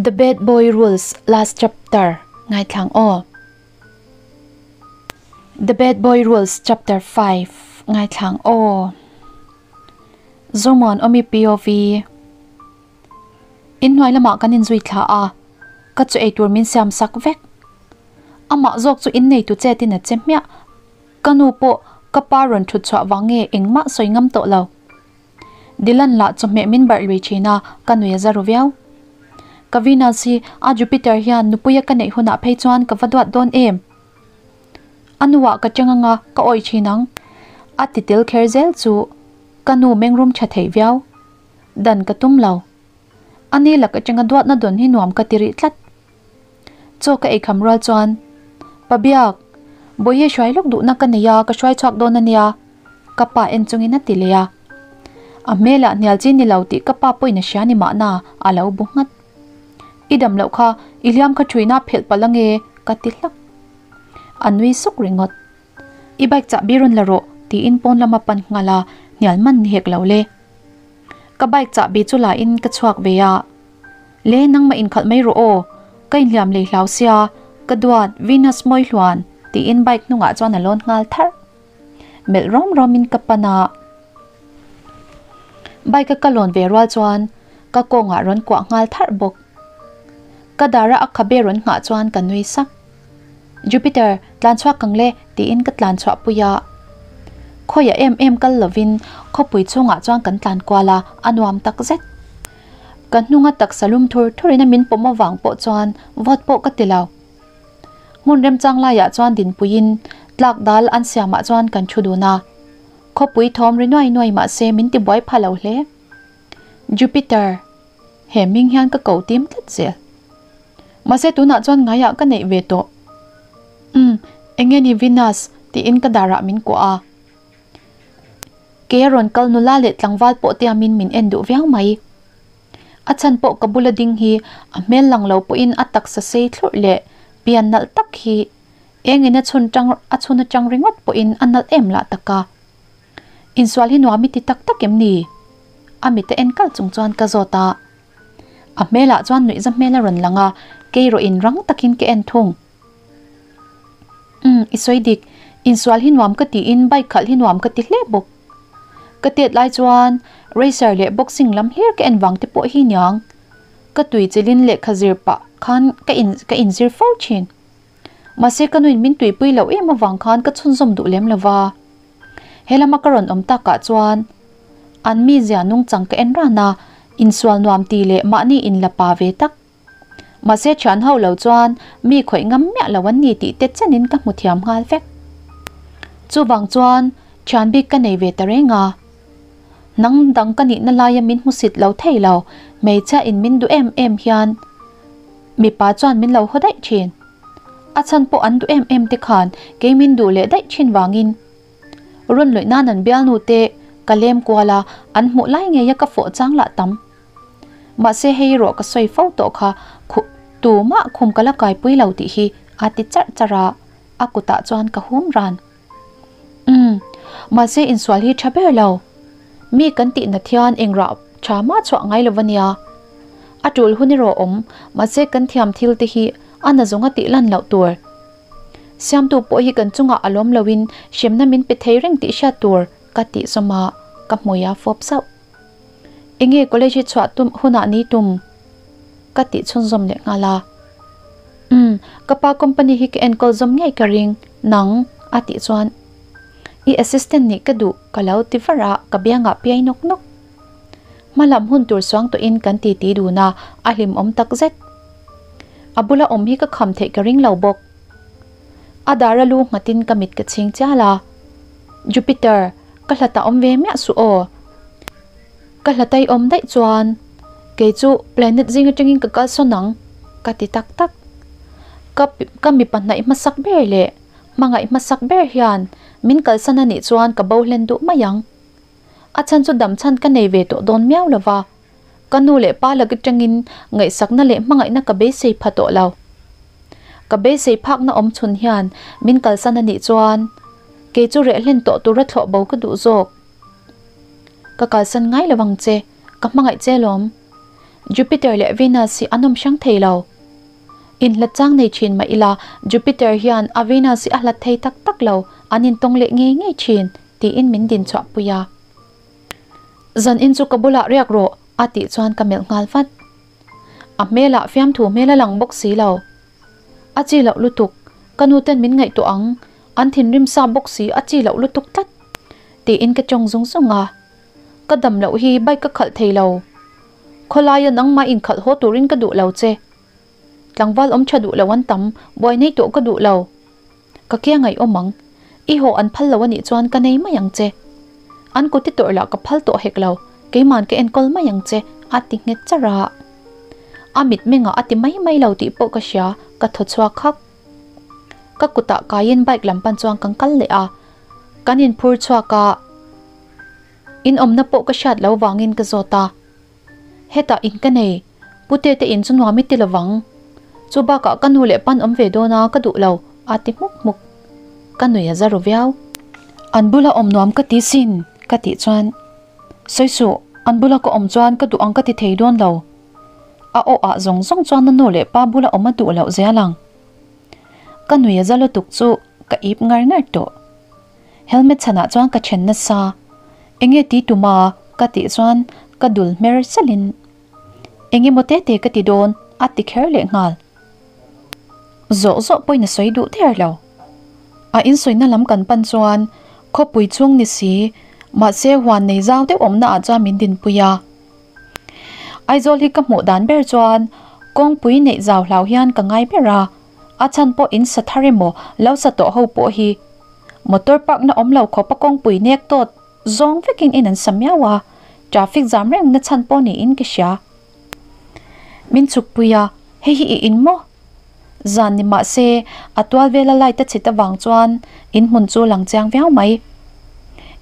The Bad Boy Rules last chapter ngaithlang aw. The Bad Boy Rules chapter 5 ngaithlang aw. Zomuan Omi POV In hnuai lamah kan inzui thla a, ka chu eitur min siam sak vek. Amah zawk chu innei tu chetin a che hmiah. Ka nu pawh ka pa rawn thut chhuah vang nge engmah sawi ngam tawh lo. Dylan lah chawhmeh min barh lui thin a, ka nui a za ru viau. Ka Venus hi a Jupiter hian nupuia ka neih hunah phei chuan ka va duat dawn em? A nuah ka cheng anga ka awih thin ang. A ti tel kher zel chu ka nu mengrum tha thei viau. Dan ka tum lo. A ni lak atanga duatna dawn hi nuam ka ti rih tlat. Chaw ka eikham rual chuan, Pa Biak, Bawihi hruai lawk duhna ka nei a, ka hruai chhuak dawn a nia, ka pa en chungin a ti leh a. A hmelah hnial chi ni lo tih ka pa pawhin a hria ni mahna a lo bu nghat. I dam loh kha, i hliam kha thuina phelh palh ange, ka ti hlak. A nui suk ringawt. I bike chahbi rawn la rawh, tiin pawn lama pan nghal a, hnial man ni hek lo le. Ka bike chahbi chu la in ka chhuak ve a. Le nangmah inkhalh mai rawh aw, ka inhliam lei hlau sia, ka duat Venus mawi hluan tiin bike hnungah chuan a lawn nghal tharh. Melh rawm rawmin ka pan a. Bike a ka lawn ve rual chuan ka kawngah rawn kuah nghal tharh bawk. Ka dara a khabe rawn nghah chuan ka nui sak. Jupiter, tlan chhuak kang le tiin ka tlan chhuah pui a. Khawiah em em kal lovin khawpui chhungah chuan kan tlan kual a, a nuam tak zet. Ka hnunga taksa lum thur thurin a min pawm avang pawh chuan vawt pawh ka ti lo. Hmun remchang laiah chuan dinpuiin tlak dal an siamah chuan kan thu dun a. Khawpui thawm ri nuai nuai mah se min ti buai pha lo hle. Jupiter, he hming hian ka ko tim tlat zel. Mahse tunah chuan ngaiah ka neih ve tawh. Umm, enge ni Venus? tiin ka darah min kuah a. Kei a rawn kal nula leh tlangval pawh tiamin min en duh viau mai. A chhan pawh ka bula ding hi a hmel lang lo pawhin a taksa sei thlurh leh pian nalh tak hi engin a chhun tang a chhun atang ringawt pawhin a nalh em lah tak a. Insual hi nuam i ti tak tak em ni? A mit a en kal chung chuan ka zawt a. A hmelah chuan nuihza hmel a rawn lang a, kei rawh in rang takin ka en thung. Umm, i sawi dik. Insual hi nuam ka tiin bike khalh hi nuam ka ti hle bawk. Ka tet lai chuan racer leh boxing lam hlir ka en vang te pawh hi niang. Ka tui chilin lehkha zir pah khan ka in ka inzir fo thin. Mahse ka nuin min tuipui loh em avang khan ka chhunzawm duh lem lova. He lama ka rawn awm takah chuan an mizia nungchang ka en ran a, insual nuam ti leh mahni inla pa ve tak. Mahse thian ho lo chuan mi khawih ngam miah lo an ni tih te chenin ka hmu thiam nghal vek. Chuvang chuan thian bik ka nei ve ta reng a. Nang dang ka nihna laia min hmusit lo thei lo, hmeichhia in min duh em em hian mipa chuan min lo haw daih thin. A chhan pawh an duh em em te khan kei min duh leh daih thin vangin rawn lawih nan an bialnu te ka lem kual a, an hmuh lai ngeia ka fawh chang lah tam. Mahse hei erawh ka sawi fo tawh kha, khuh tumah khum ka la kaipui lo tih hi a ti charh charh a, a kutah chuan ka hum ran. Umm, mahse insual hi tha ber lo. Mi kan tih nat hian engrah tha mah chhuah ngai lo ania. A tul hun erawh awm, mahse kan thiam thil te hi a na zawnga tih lan loh tur. Siamtu pawh hi kan chungah a lawm loin hremna min pe thei reng tih hriat tur ka tih zawm a, ka hmui a fawp zauh. Enge college hi chhuah tum hunah ni tum? Ka tih chhunzawm leh nghal a. Umm, ka pa company hi ka enkawl zawm ngei ka ring, nang a tih chuan i assistant nih ka duh ka lo ti var a, ka biangah piai nawk nawk. Hmalam hun tur suang tawhin kan titi dun a, a hlimawm tak zet. A bula awm hi ka kham theih ka ring lo bawk. A dara lu nghatin ka mit ka chhing chial a, Jupiter, ka hlatah awm ve miah suh aw. Ka hlatai awm daih chuan kei chu planet zing atangin ka kal sawn ang ka ti tak tak. Ka ka mipa hnaih hmasak ber leh hmangaih hmasak ber hian min kalsan a nih chuan ka bo hlen duh mai ang. A chhan chu dam chhan ka nei ve tawh dawn miau lova, ka nu leh pa lak atangin ngaihsakna leh hmangaihna ka beisei pha tawh lo. Ka beisei phakna awm chhun hian min kalsan a nih chuan kei chu reh hlen tawh tura thlawh bo ka duh zawk. Ka kalsan ngai lo ang che, ka hmangaih che lawm. Jupiter leh Venus hi an awm hrang thei lo. Inhlat chang nei thin mah ila Jupiter hian a Venus hi a hlat thei tak tak lo, an intawng leh ngei ngei thin, tiin min din chhuah pui a. Zan in chu ka bulah riak rawh, a tih chuan ka melh nghal vat. A hmelah fiamthu hmel a lang bawk si lo. A chi loh lutuk, ka nu ten min ngaihtuah ang, an thinrim sa bawk si a chi loh lutuk tlat, tiin ka tawng zung zung a. Ka dam loh hi bike ka khalh thei lo. Khawlaia nangmah inkhalh haw turin ka duh lo che. Tlangval awm tha duh lo an tam, buai nei tawh ka duh lo. Ka kia ngaihawm ang. I haw an phal lo a nih chuan ka nei mai ang che. An kut i tawrh lah ka phal tawh hek lo, keiman ka enkawl mai ang che, a ti nghet char a. A mitmengah a ti mai mai lo tih pawh ka hria, ka thaw chhuak hak. Ka kutah kaiin bike lam pan chuan kan kal leh a, kan inphur chhuak a, in awmna pawh ka hriat lo vangin ka zawt a. Hetah in ka nei, Pute te in chu nuam i ti lovang. Chu bakah ka nu leh pan awm ve dawn a ka duh lo, a ti hmuk hmuk. Ka nui a za ru viau. An bula awm nuam ka ti sin, ka tih chuan. Sawi suh, an bula ka awm chuan ka duh ang ka ti thei dawn lo. A aw ah zawng zawng chuan a nu leh pa bula awm a duh loh zia lang. Ka nui a za lutuk chu ka ip ngar ngar tawh. Helmet chhanah chuan ka then nasa. Enge ti tuma ka tih chuan ka dul hmer salhin enge maw te te ka ti dawn a ti kher leh nghal. Zawh zawh pawhin a sawi duh der lo. A insawina lam kan pan chuan khawpui chhung ni si mahse huan nei zau deuh awmna ah chuan min dinpui a. Aizawl hi ka hmuh dan ber chuan kawngpui neih zau hlau hian ka ngai ber a. A chhan pawh in sa thar emaw lo sa tawh ho pawh hi motor park na awm lo khawp a kawngpui nek tawt zawng vekin in an sa miau a, traffic jam reng na chhan pawh niin ka hria. Min chhuk pui a, hei hi i in maw? Zan ni mah se a tual vela light a chhit avang chuan in hmun chu lang chiang viau mai.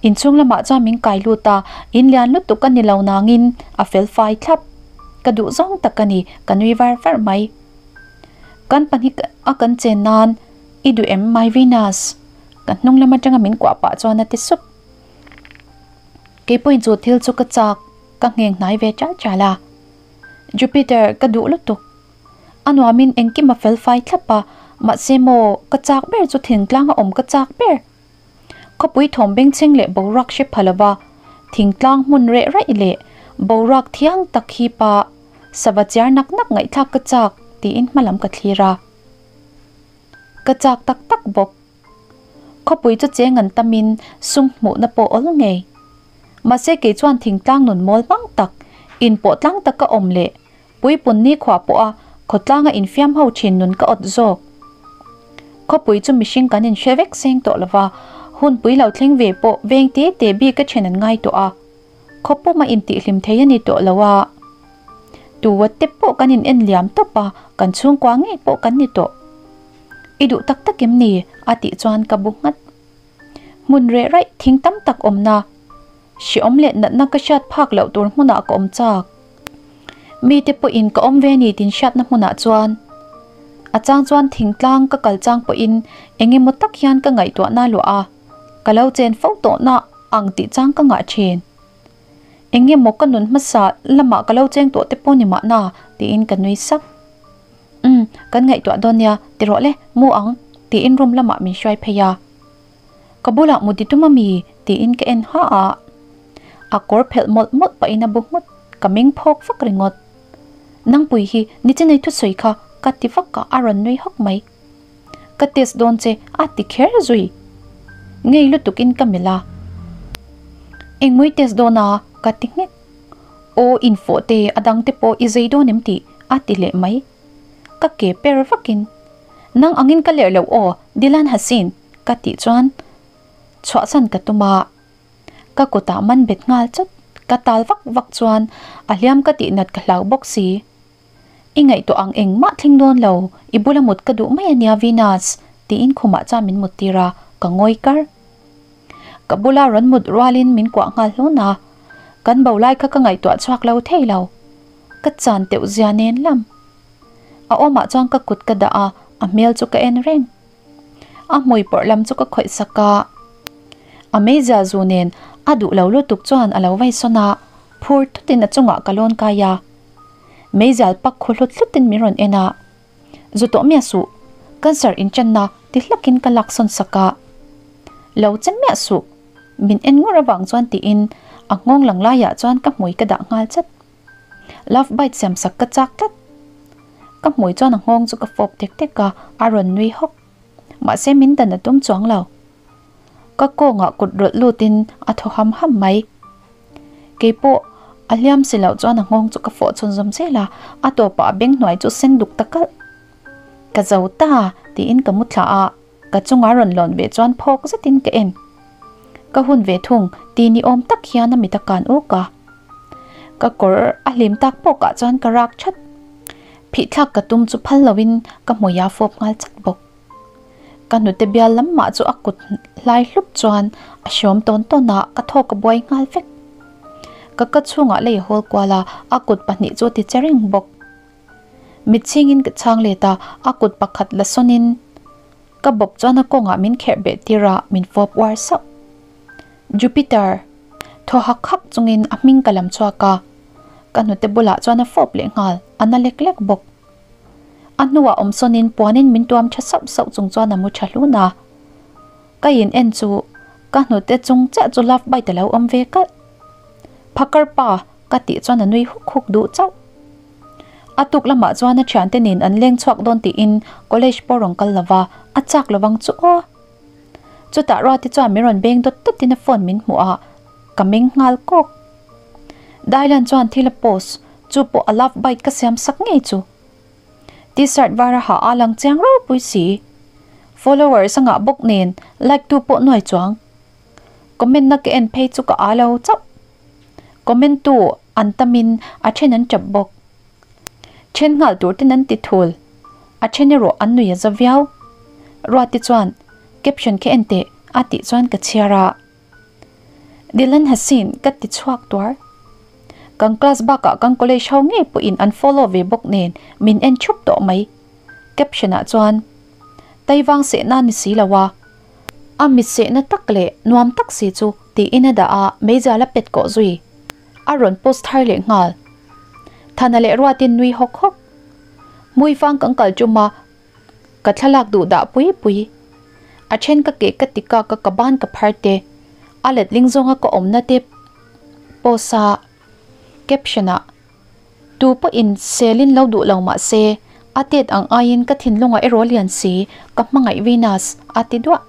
Inchhung lamah chuan min kai lut a, in lian lutuk a ni lo nangin a fel fai thlap. Ka duh zawng tak a ni, ka nui var var mai. Kan pahnih a kan chen nan i duh em my Venus? Ka hnung lam atanga min kuah pah chuan a ti sup. Keipawhin chu thil chu ka chak, ka ngheng hnai ve chal chal a. Jupiter ka duh lutuk. A nuamin engkim a fel fai thlap a, mahse maw ka chak ber chu thingtlang a awm ka chak ber. Khawpui thawm bengchheng leh boruak hre pha lova thingtlang hmun reh raih leh boruak thiang tak hi pa sava chiar nak nak ngaihthlak ka chak tiin hma lam ka thlir a. Ka chak tak tak bawk. Khawpui chu cheng an tamin sum hmuhna pawh awl ngei. Mahse kei chuan thingtlang nun mawl hmang tak, inpawh tlang taka awm leh Puipun nikhua pawha khawtlanga infiam ho thin nun ka awt zawk. Khawpui chu mihring kan inhre vek seng tawh lova, hunpui lo thleng ve pawh veng te te bik a then an ngai tawh a. Khawpum a intihhlim thei a ni tawh lo a. Tuat te pawh kan in en liam tawp a, kan chhungkua ngei pawh kan ni tawh. I duh tak tak em ni? a tih chuan ka bu nghat. Hmun reh raih thing tam tak awmna. Hreawm leh natna ka hriat phak loh tur hmunah ka awm chak. Mite pawhin ka awm ve ni tin hriatna hmunah chuan a chang chuan thingtlang ka kal chang pawhin eng emaw tak hian ka ngaihtuahna luah a, ka lo chen fo tawhna ang tih chang ka ngah thin. Eng emaw ka nun hmasa lamah ka lo cheng tawh te pawh ni mahna tiin ka nui sak. Umm, kan ngaihtuah dawn nia, ti rawh le, mu ang tiin room lamah min hruai phei a. Ka bulah mu ti tum a mi? tiin ka en ha a. A kawr phelh mawlh mawlh pahin a bu nghut, ka meng phawk vak ringawt. Nangpui hi nichinai thusawi kha ka ti vak a, a rawn nui hawk mai. Ka test dawn che a ti kher zui. Ngei lutukin ka melh a. Engmawii test dawn a? ka ti nghek. Aw infawh te a dang te pawh i zei dawn em tih a ti leh mai. Ka ke per vakin. Nang angin ka lerh loh aw, Dilan Hasin, ka tih chuan chhuahsan ka tum a. Ka kutah man bet nghal chawt, ka tal vak vak chuan a hliam ka tih nat ka hlau bawk si. I ngaihtuah ang engmah thleng dawn lo, i bula mut ka duh mai ania Venus, tiin khumah chuan min mut tir a, ka ngawi kar. Ka bula rawn mut rualin min kuah nghal hlun a, kan bo lai kha ka ngaihtuah chhuak lo thei lo. Ka chan teuh zia nen lam. A awmah chuan ka kut ka dah a, a hmel chu ka en reng. A hmui pawrh lam chu ka khawih sak a. A meizia zu nen a duh lo lutuk chuan a lo vai sawn a, phur tutin a chungah ka lawn kai a. Meizial pak khu hlut hlutin min rawn en a, Zu tawh miah suh, cancer in channa ti hlakin ka laksawn sak a. Lo che miah suh, min en ngawr avang chuan tiin a nghawng lang laiah chuan ka hmui ka dah nghal chat. Love bite siam sak ka chak tlat. Ka hmui chuan a nghawng chu ka fawp tek tek a, a rawn nui hawk. Mahse min dan a tum chuang lo. Ka kawngah kut rawlh lutin a thaw ham ham mai. Keipawh a hliam si loh chuan a nghawng chu ka fawh chhun zawm zel a, a tawpah a beng hnuai chu sen duk ta kalh. Ka zo ta tiin ka mu thla a, ka chunga rawn lawn ve chuan phawk zetin ka en. Ka hun ve thung ti ni awm tak hian a mit a kan uk a. Ka kawr a hlim tak pawkah chuan ka rak that. Phihthlak ka tum chu phal loin ka hmui a fawp nghal chat bawk. Ka hnute bial lam mah chu a kut hlai hlup chuan a hriawm tawn tawn a, ka thawk a buai nghal vek. Ka ka chhungah lei a hawl kual a, a kut pahnih chu a ti che reng bawk. Mit chhingin ka chhang let a, a kut pakhat la sawnin ka bawp chuan a kawngah min kherh beh tir a, min fawp uar sauh. Jupiter! Thaw hak hak chungin a hming ka lam chhuak a, ka hnute bulah chuan a fawp leh nghal, a na lek lek bawk. A hnuah awm sawnin puanin min tuam tha sauh sauh chung chuan a mu tha hlun a. Ka in en chu ka hnute chung chiah chu love bite a lo awm ve kalh. Phakar pa ka tih chuan a nui huk huk duh chauh. A tuk lamah chuan a thiante nen an leng chhuak dawn tiin college pawh rawn kal lova a chak lovang chu aw. Chutah Ruati chuan min rawn beng dawt dawtin a phone min hmuh a, ka meng nghal kawk. Dylan chuan thil a post, chu pawh a love bite ka siam sak ngei chu. T-shirt var a ha a lang chiang ropui si. Followers a ngah bawk nen like tu pawh nuai chuang. Comment na ka en phei chu ka aa lo chauh. Comment tu an tamin a then an tap bawk. Then nghal tur ten an ti thul. A then erawh an nui a za viau. Ruati chuan caption khi en teh a tih chuan ka chhiar a. Dylan Hassin ka ti chhuak tuar. Kan class bakah kan college ho ngei pawhin an follow ve bawk nen min en thup tawh mai. Caption ah chuan Taivang sehna ni si lo a, a mit sehna tak leh nuam tak si chu tiin a dah a, meizial a pet kawh zui. A rawn post thar leh nghal. Thana leh Ruatin nui hawk hawk. Hmuifang kan kal tum a, Ka thlalak duh dah pui pui. A then ka ke ka ti kak a ka ban ka phar te. A letling zawnga ka awmna te post a caption ah Tu pawhin selin lo duh lo mah se a tet ang aiin ka thinlungah erawh lian si ka hmangaih Venus a ti duah.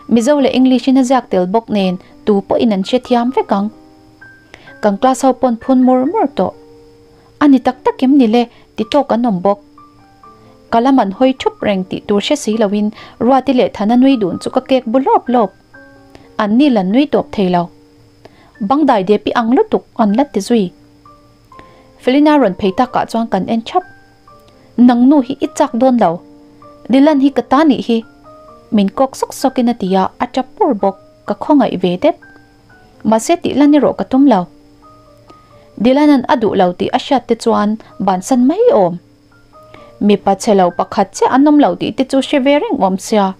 Mizo leh English in a ziak tel bawk nen tu pawhin an hrethiam vek ang. Kan class ho pawn phun mur mur tawh. A ni tak tak em ni le ti tawk an awm bawk. Ka lam an hawi thup reng tih tur hre si loin Ruati leh Thana nui dun chu ka kek bu lawp lawp. An ni lan nui tawp thei lo. Bangdai depi ang lutuk an la ti zui. Felina rawn phei takah chuan kan en thap. Nang nu hi i chak dawn lo. Dylan hi ka ta nih hi. Min kawk sawk sawkin a ti a, a tap pur bawk. Ka khawngaih ve dep. Mahse tih lan erawh ka tum lo. Dylan-a'n a duh lo tih a hriat te chuan bansan mai awm. Mipa chhe lo pakhat chiah an awm lo tih te chu hre ve reng awm sia.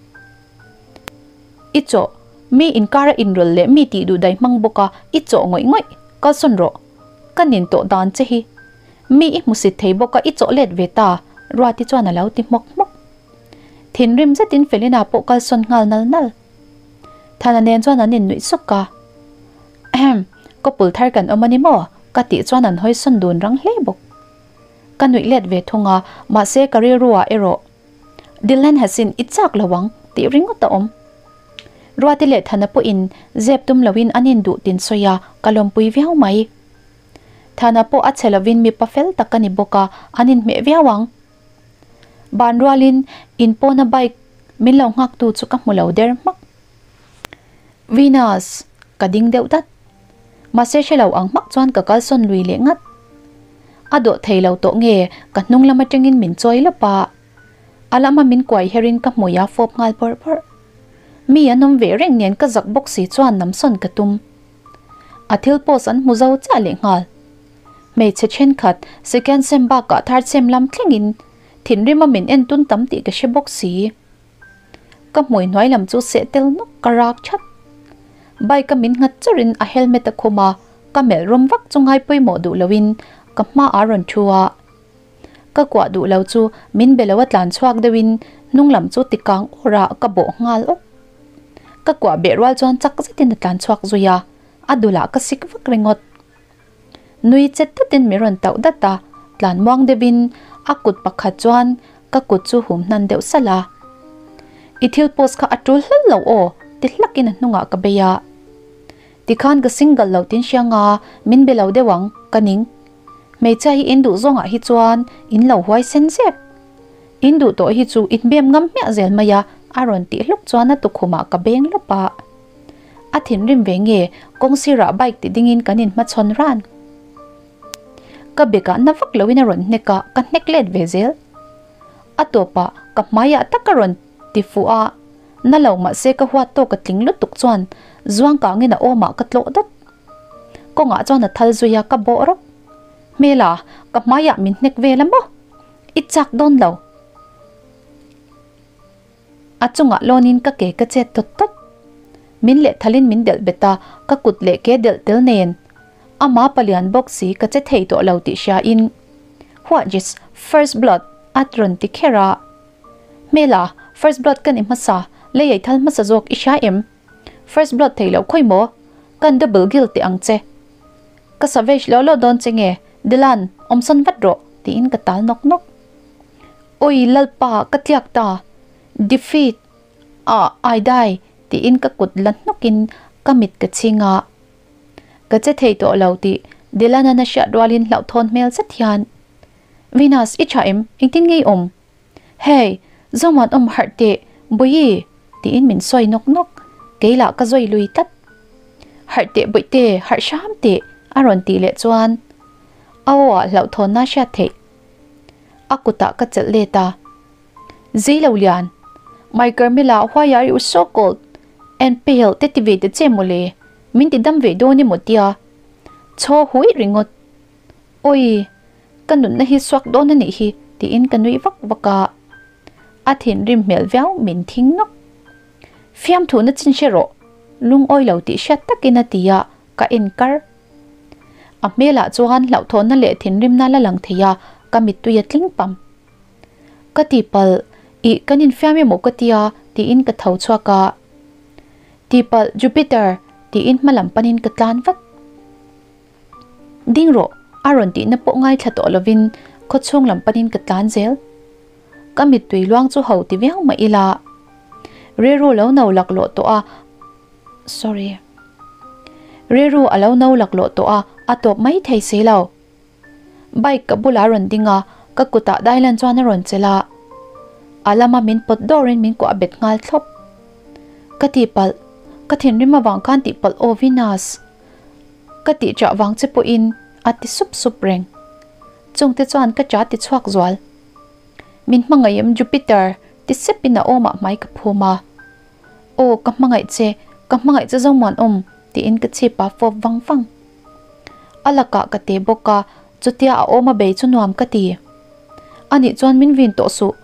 I chawh, mi inkara inrawlh leh mi tih duh dai hmang bawk a, i chawh ngawih ngawih, kalsawn rawh. Ka nin tawh dan che hi. Mi i hmusit thei bawk a i chawh let ve ta, Ruati chuan a lo ti hmawk hmawk. Thinrim zetin Felina pawh kalsawn nghal nal nal. Thana nen chuan an innuih suk a. Ahem, couple thar kan awm a ni maw? Ka tih chuan an hawi sawn dun rang hle bawk. Ka nuih let ve thung a, mahse ka rilru ah erawh Dylan Hasin i chak lo ang tih ringawt a awm. Ruati leh Thana pawhin zep tum loin an induh tin sawi a, ka lawmpui viau mai. Thana pawh a chhe lovin mipa fel tak a ni bawk a, an inhmeh viau ang. Ban rualin in pawna bike min lo nghaktu chu ka hmu lo der hmak. Venus! Ka ding deuh dat. Mahse hre lo ang hmak chuan ka kalsawn lui leh ngat. A dawh thei lo tawh nge ka hnung lam atangin min chawi lawp a. A lama min kuai herin ka hmui a fawp nghal bawrh bawrh. Mi an awm ve reng nen ka zak bawk si chuan namsawn ka tum. A thil post an hmu zo chiah leh nghal. Hmeichhe thenkhat second sem bakah third sem lam thlengin thinrima min en tun tam tih ka hre bawk si. Ka hmui hnuai lam chu seh tel nawk ka rak that. Bike a min nghat chawrin a helmet a khum a, ka melh rawm vak chu ngai pawimawh duh loin ka hma ah rawn thu a. Ka kuah duh lo chu min be lo a tlan chhuak deuhin hnung lam chu tikang awrh ah ka bawh nghal awk. Ka kuah beh rual chuan chak zetin a tlan chhuak zui a, a dulah ka sik vak ringawt. Nui chet tatin min rawn tauh dat a, tlan muang deuhin a kut pakhat chuan ka kut chu hum hnan deuh salh a. I thil post kha a tul hlal lo aw ti hlakin a hnungah ka bei a. Tikhan ka single lo tin hria nga min be lo deuh ang ka ning. Hmeichhia hi in duh zawngah hi chuan in lo huai sen zep. In duh tawh hi chu in bem ngam hmiah zel mai a a rawn tih hluk chuan a tukhumah ka beng lawp a. A thinrim ve nge kawng sirah bike ti dingin kan inhmachhawn ran. Ka bekah na vak loin a rawn hnek a, ka hnek let ve zel. A tawpah ka hmaiah tak a rawn ti fuh a, na lo mahse ka huat tawk a tling lutuk chuan zuang kangin a awmah ka tlawh dawt. Kawngah chuan a thal zui a, ka bawh rawk. Hmela, ka hmaiah min hnek vel a maw? I chak dawn lo. A chungah lawnin ka ke ka chet tawt tawt. Min lehthalin min delh bet a, ka kut leh ke delh tel nen. Ama palian bawk si ka che thei tawh lo tih hriain What is first blood? a rawn ti kher a. Hmela, first blood ka ni hmasa, lei ei thal hmasa zawk i hria em? First blood thei loh khawi maw? Kan double gill teh ang che. Ka savage lo lo dawn che nge, Dylan, awmsawn vat rawh, tiin ka tal nawk nawk. Oi Lalpa ka tliak ta, defeat ah I die tiin ka kut la hnawkin ka mit ka chhing a. Ka che thei tawh lo tih Dylan-a'n a hriat rualin hlauhthawn hmel zet hian, Venus i tha em? Engtin nge i awm? Hey, Zomuan awm harh teh, Bawihi tiin min sawi nawk nawk, kei lah ka zawi lui tlat. Harh teh Bawihte, harh hram teh a rawn tih leh chuan a aw ah hlauhthawnna a hriat theih. A kutah ka chelh let a. Zei lo lian, My Carmela, why are you so cold and pale te ti ve ta che mawle, min ti dam ve dawn emaw tia chaw hui ringawt. Awi, ka nunna hi suak dawn a nih hi tiin ka nui vak vak a. A thinrim hmel viau min thing nawk. Fiamthuhna chin hre rawh, lungawi lo tih hriat takin a ti a, ka en kar. A hmelah chuan hlauhthawnna leh thinrimna la lang thei a, ka mittui a tling pam. Ka tihpalh, ih kan infiam emaw ka tia tiin ka tho chhuak a. Tihpalh Jupiter tiin hma lam panin ka tlan vat. Ding rawh, a rawn tihna pawh ngaithla tawh lovin khawchhung lam panin ka tlan zel. Ka mittui luang chu ho ti viau mah ila. Rilru lo no laklawh tawh a, Sorry. Rilru a lo no laklawh tawh a, a tawp mai thei si lo. Bike ka bulah a rawn ding a, ka kutah Dylan chuan a rawn chelh a. A lama min pawt dawrin min kuah bet nghal thlawp. Ka tihpalh, ka thinrim avang khan tihpalh aw Venus. Ka tihchah vang che pawhin a ti sup sup reng. Chungte chuan ka cha ti chhuak zual. Min hmangaih em Jupiter ti sepin a awmah hmai ka phum a. Aw ka hmangaih che, ka hmangaih che Zomuanawm tiin ka chhip a fawp vang vang. A lakah ka te bawk a, chutia a awm a bei chu nuam ka ti. Anih chuan min vin tawh suh,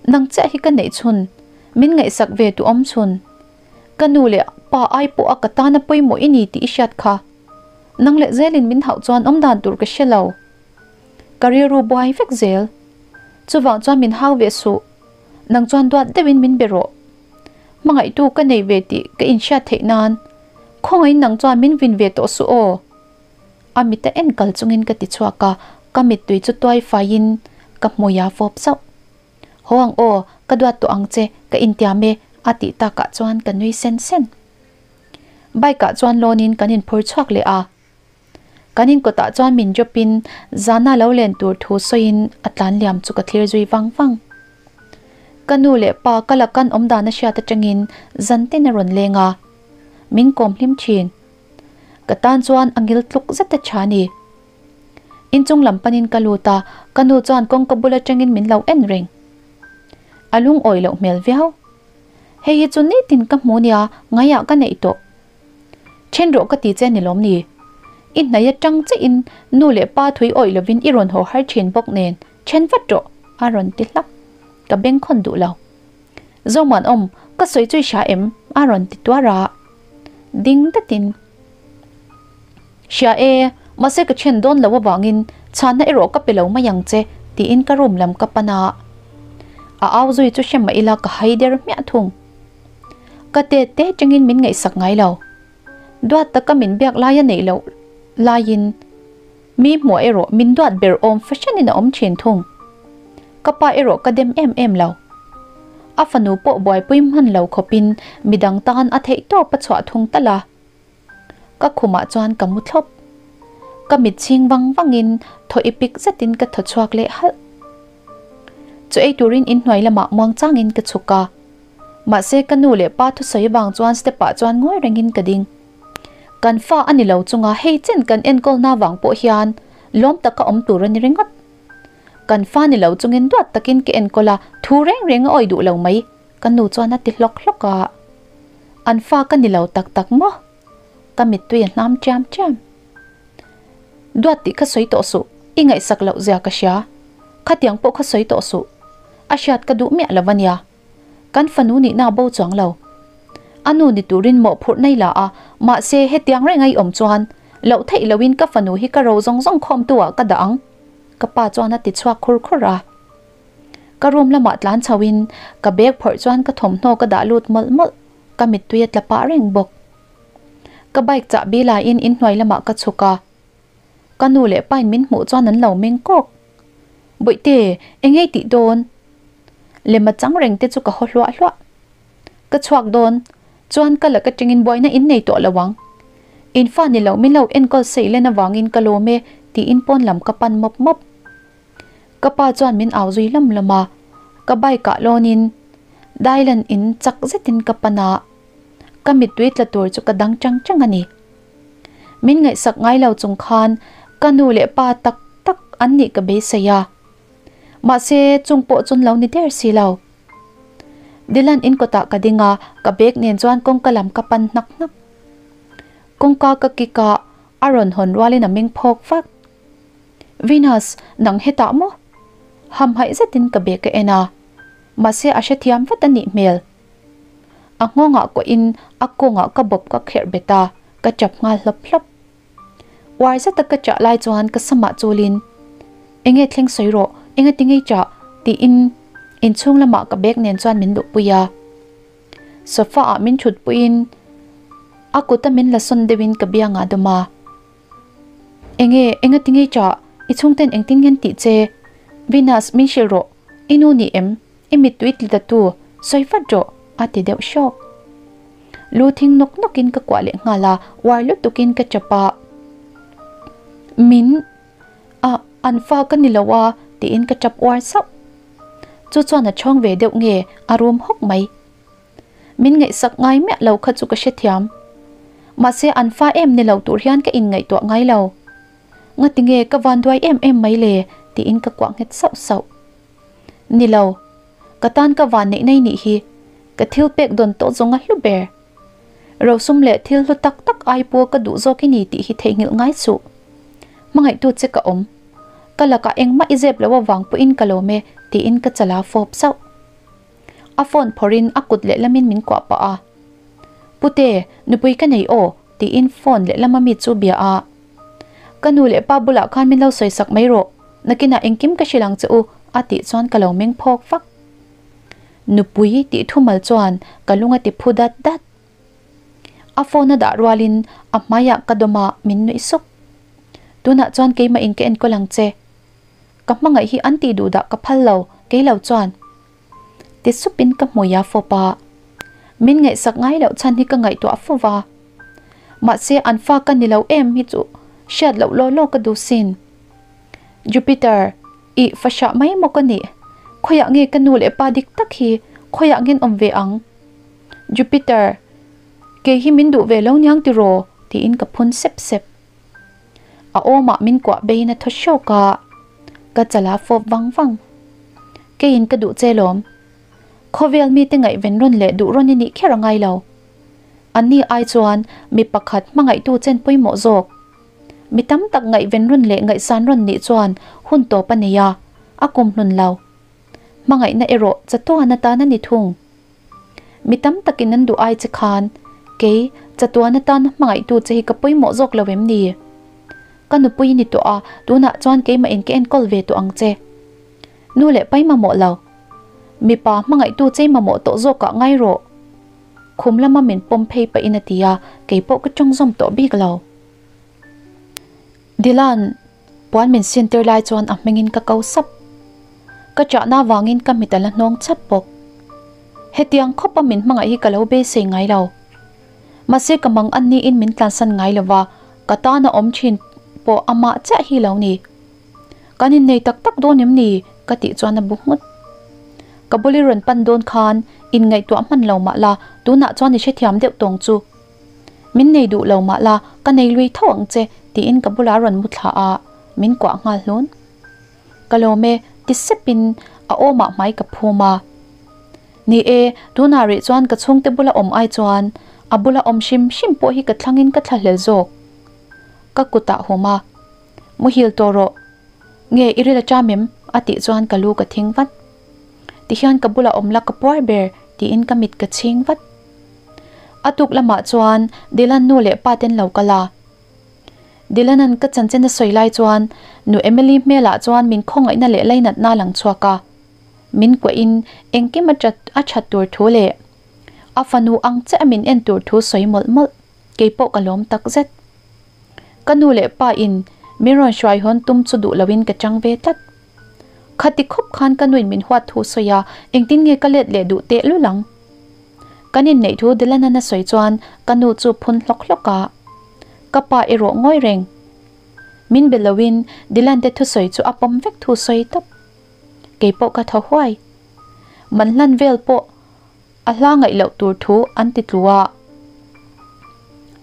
nang chiah hi ka neih chhun, min ngaihsak ve tu awm chhun. Ka nu leh pa ai pawh a ka tana pawimawh i ni tih i hriat kha. Nang leh zelin min hauh chuan awm dan tur ka hre lo. Ka rilru buai vek zel. Chuvang chuan min hau ve suh. Nang chuan duat deuhin min be rawh. Hmangaihtu ka nei ve tih ka inhriat theih nan khawngaihin nang chuan min vin ve tawh suh aw. A mit a en kal chungin ka ti chhuak a, ka mittui chu tuai faiin ka hmui a fawp zauh. Haw ang aw, ka duat tawh ang che, ka intiam e a tih takah chuan ka nui sen sen. Bike ah chuan lawnin kan inphur chhuak leh a. Kan inkawtah chuan min drop in zana lo len tur thu sawiin a tlan liam chu ka thlir zui vang vang. Ka nu leh pa ka la kan awm dan a hriat atangin zan tin a rawn leng a, min kawm hlim thin. Ka tan chuan a ngil tluk zet a tha ni. Inchung lam panin ka lut a, ka nu chuan kawngka bul atangin min lo en reng. A lungawi loh hmel viau. Hei hi chu nitin ka hmu nia ngaiah ka neih tawh. Then rawh ka ti che ni lawm ni? I hnaih atang chiahin nu leh pa thui awih lovin i rawn haw har thin bawk nen then vat rawh a rawn ti hlak. Ka bengkhawn duh lo. Zomuanawm, ka sawi chu i hria em? a rawn ti tuar a. Ding datin. Hria e, mahse ka then dawn lo avangin Chhanna erawh ka pe lo mai ang che tiin ka room lam ka pan a. A au zui chu hre mah ila ka hai der hmiah thung. Ka tet te tangin min ngaihsak ngai lo. Duat taka min biak lai a neih loh laiin mi hmuah erawh min duat ber awm fahranin a awm thin thung. Ka pa erawh ka dem em em lo. A fanu pawh buaipui hman lo khawpin midang tan a theih tawp a chhuah thung talh a. Ka khumah chuan ka mu thlawp. Ka mit chhing vang vangin thaw i pik zetin ka thaw chhuak leh halh. Chu ei turin inhnuai lamah muang changin ka chhuk a. Mahse ka nu leh pa thusawi vang chuan step ah chuan ngawi rengin ka ding. Kan fa a ni lo chunga hei chen kan enkawlna vang pawh hian lawm taka awm tur a ni ringawt. Kan fa ni lo chungin duat takin ka enkawl a, thu reng reng a awih duh lo mai, ka nu chuan a ti hlawk hlawk a. An fa ka ni lo tak tak maw? Ka mittui a hnam chiam chiam. Duat tih kha sawi tawh suh, i ngaihsak loh zia ka hria. Khatiang pawh kha sawi tawh suh. A hriat ka duh miah lo a nia. Kan fanu nihna bo chuang lo. A nu ni turin mawhphurh nei la a, mahse hetiang reng a i awm chuan loh theih loin ka fanu hi ka ro zawng zawng khawmtu ah ka dah ang, ka pa chuan a ti chhuak khur khur a. Ka room lamah tlan chho in ka bag phawrh chuan ka thawmhnaw ka dah lut mawlh mawlh, ka mittui a tla pah reng bawk. Ka bike chahbi laiin inhnuai lamah ka chhuk a. Ka nu leh pain min hmuh chuan an lo meng kawk. Bawihte, eng ei tih dawn? Lema chang reng te chu ka haw hluah hluah. Ka chhuak dawn, chuan ka laka tengin buaina in nei tawh lo ang. In fa ni lo min lo enkawl sei len avangin ka lawm e tiin pawn lam ka pan mawp mawp. Ka pa chuan min au zui lam lam a, ka bike ah lawnin Dylan in chak zetin ka pan a, ka mittui tla tur chu ka dang chang chang a ni. Min ngaihsak ngai lo chung khan ka nu leh pa tak tak an nih ka beisei a. Mahse, chung pawh chun lo ni der si lo. Dylan in kawtah ka ding a, ka bag nen chuan kawngka lam ka pan hnak hnak. Kawngka ka kik a, a rawn hawn rualin a meng phawk vak. Venus, nang hetah maw? Hamhaih zetin ka bag ka en a, mahse a hrethiam vat a nih hmel. A nghawngah kawhin a kawngah ka bawp ka kherh bet a, ka chap nghal hlawp hlawp. Uar zeta ka chah lai chuan ka samah chulin, Enge thleng sawi rawh, enga ti ngei chah? tiin inchhung lamah ka bag nen chuan min luhpui a. Sofa ah min thutpuiin a kuta min la sawn deuhin ka biangah dawm a. Enge, enga ti ngei chah? I chhungten engtin ngen tih che? Venus, min hrilh rawh, i nu ni em? I mittui tli ta tu, sawi vat rawh, a ti deuh hrawk. Lu thing nawk nawkin ka kuah leh nghal a, uar lutukin ka chap a. Min, a, an fa ka ni lo a, tiin ka chap uar sauh. Chu chuan a chhawng ve deuh nge, a rum hawk mai. Min ngaihsak ngai miah lo kha chu ka hrethiam. Mahse an fa em ni lo tur hian ka inngaihtuah ngai lo. Ngatinge ka vanduai em em mai le, tiin ka kuah nghet sauh sauh. Ni lo, ka tan ka van neih nei nih hi, ka thil pek dawn tawh zawng a hlu ber. Rosum leh thil hlu tak tak ai pawh ka duh zawk i ni tih hi theihnghilh ngai suh. Hmangaihtu che ka awm. Ka lakah engmah i zep lo avang pawhin ka lawm e, tiin ka chala fawp zauh. A phone phawrhin a kut lehlamin min kuah pah a. Pute, nupui ka nei aw, tiin phone lehlama mi chu bia a. Ka nu leh pa bulah khan min lo sawisak mai rawh, nakinah engkim ka hrilh ang che u, a tih chuan ka lo meng phawk vak. Nupui tih thumal chuan ka lung a ti phu dat dat. A phone a dah rualin a hmaiah ka dawm a, min nuih suk. Tunah chuan keimah in ka enkawl ang che. Ka hmangaih hi an tih duh dah ka phal lo, kei lo chuan. Ti supin ka hmui a fawp a. Min ngaihsak ngai loh chhan hi ka ngaihtuah fo va. Mahse an fa ka ni lo em hi chu hriat loh law law ka duh sin. Jupiter, ih fahrah mai maw ka nih? Khawiah nge ka nu leh pa dik tak hi khawiah ngen awm ve ang? Jupiter, kei hi min duh ve lo niang tiraw? tiin ka phun sep sep. A awmah min kuah beiin a thaw hrawk a, ka chala fawp vang vang. Keiin ka duh che lawm. Khawvel mite ngaihven rawn leh duh rawn i nih kher a ngai lo. Anni ai chuan mi pakhat hmangaihtu chen pawimawh zawk. Mi tam tak ngaihven rawn leh ngaihsan rawn nih chuan hun tawp a nei a, a kum hlun lo. Hmangaihna erawh chatuan atan a ni thung. Mi tam takin an duh ai che khan, kei chatuan atana hmangaihtu che hi ka pawimawh zawk lo em ni? Ka nupui i ni tawh a, tunah chuan keimah in ka enkawl ve tawh ang che. Nu leh pai mamawh lo. Mipa hmangaihtu chei mamawh tawh zawkah ngai rawh. Khum lama min pawm phei pahin a ti a, keipawh ka tawng zawm tawh bik lo. Dilan puan min sin tir lai chuan a hmingin ka ko sap. Ka chahna vangin ka mit a la hnawng chap bawk. Hetiang khawpa min hmangaih hi ka lo beisei ngai lo. Mahse ka mang an niin min tlansan ngai lo va, ka tana awm thin pawh amah chiah hi lo ni. Kan innei tak tak dawn em ni? ka tih chuan a bu nghut. Ka bul i rawn pan dawn khan inngaihtuah hman lo mah la, tunah chuan i hrethiam deuh tawng chu. Min nei duh lo mah la, ka nei lui tho ang che, tiin ka bulah a rawn mu thla a, min kuah nghal hlun. Ka lawm e, ti sepin a awmah hmai ka phum a. Ni e, tunah rih chuan ka chhungte bula awm ai chuan a bula awm hrim hrim pawh hi ka thlangin ka thlahlel zawk. Ka kutah hum a, Muhil tawh rawh. Nge i ril a ṭam em? a tih chuan ka lu ka thing vat. Tihian ka bulah awm la ka puar ber tiin ka mit ka chhing vat. A tuk lamah chuan Dylan nu leh pa ten lo kal a. Dylan-a'n ka chanchin a sawi lai chuan nu Emily hmelah chuan min khawngaihna leh lainatna a lang chhuak a. Min kuahin engkim a a that tur thu leh a fanu ang chiah a min en tur thu sawi mawlh mawlh keipawh ka lawm takzet. Ka nu leh pa in min rawn hruai hawn tum chu duh loin ka chang ve tlat. Khati khawp khan ka nuin min huat thu sawi a, engtin nge ka let leh duh teh lul ang? Kan inneih thu Dylan-an a sawi chuan ka nu chu phun hlawk hlawk a, ka pa erawh ngawi reng. Min be loin Dylan te thusawi chu a pawm vek thu sawi tawp. Keipawh ka thaw huai. Man hlan vel pawh a hla ngaih loh tur thu an ti tlu a.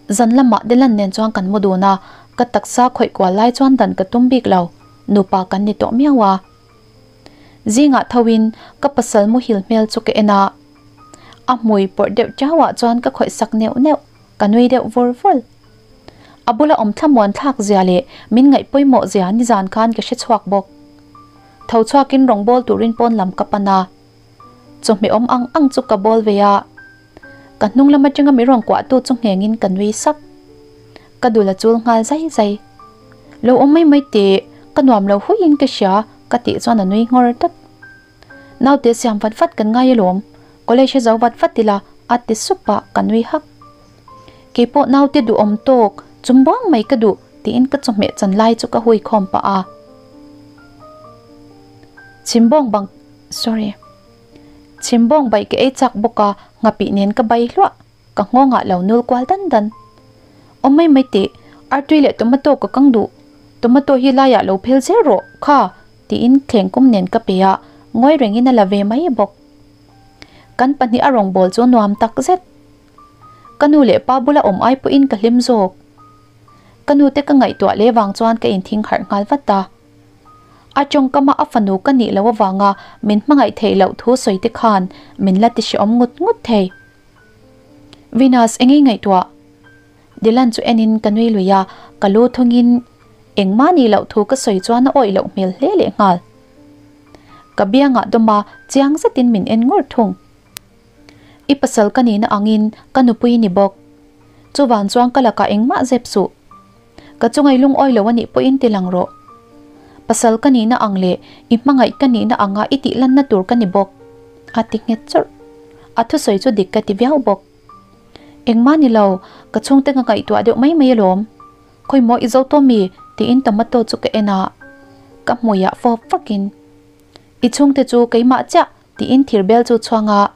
Zan lamah Dylan nen chuan kan mu dun a, ka taksa khawih kual lai chuan dan ka tum bik lo, nupa kan ni tawh miau a. Zingah thoin ka pasal muhil hmel chu ka en a, a hmui pawrh deuh chauhah chuan ka khawih sak neuh neuh, ka nui deuh vur vur. A bula awm thlamuan thlak zia leh min ngaih pawimawh zia nizan khan ka hre chhuak bawk. Tho chhuakin rawngbawl turin pawn lam ka pan a. Chawhmeh awm ang ang chu ka bawl ve a, ka hnung lam atanga mi rawn kuahtu chu nghengin ka nui sak. Ka dul a chul nghal zai zai. Lo awm mai mai teh, ka nuam lo huiin ka hria ka tih chuan a nui nghawr tlat. Naute siam vat vat kan ngai alawm, college a zo vat vat ila a ti sup a, ka nui hak. Keipawh naute duhawm tawk, chum buang mai ka duh tiin ka chawhmeh chan lai chu ka hui khawm pah a. Chhimbawng bang. Sorry. Chhimbawng baih ka ei chak bawk a, nghapih nen ka bai hluah, ka nghawngah lo nul kual dan dan. Awm mai mai teh, artui leh tomato ka kang duh, tomato hi laiah lo phel zel rawh, kha, tiin thleng kum nen ka pe a, ngawi rengin a la ve mai bawk. Kan pahnih a rawngbâwl chu nuam tak zet. Ka nu leh pa bula awm ai pawhin ka hlim zawk. Ka nute ka ngaihtuah leh vang chuan ka inthing harh nghal vat a. A tawngkama a fanu ka nih loh avanga min hmangaih theih loh thu sawi te khan min la ti hrehawm ngut ngut thei. Venus engei ngaihtuah? Dylan chu enin ka nui lui a, ka lu thungin engmah nih loh thu ka sawi chuan a awih loh hmel hle leh nghal. Ka biangah dawma chiang zetin min en ngur thung. I pasal ka nihna angin ka nupui ni bawk. Chuvang chuan ka lakah engmah zep suh. Ka chungai lungawi lo a nih pawhin ti lang rawh. Pasal ka nihna ang leh i hmangaih ka nihna anga i tih lanna tur ka ni bawk, a ti nghet chawrh. A thusawi chu dik ka ti viau bawk. Engmah ni lo, ka chhungte ka ngaihtuah deuh mai mai alawm. Khawimaw i zo tawh mi? tiin tomato chu ka en a, ka hmuiah fawp vakin, I chhungte chu keimah chiah tiin thir bel chu chhuang a,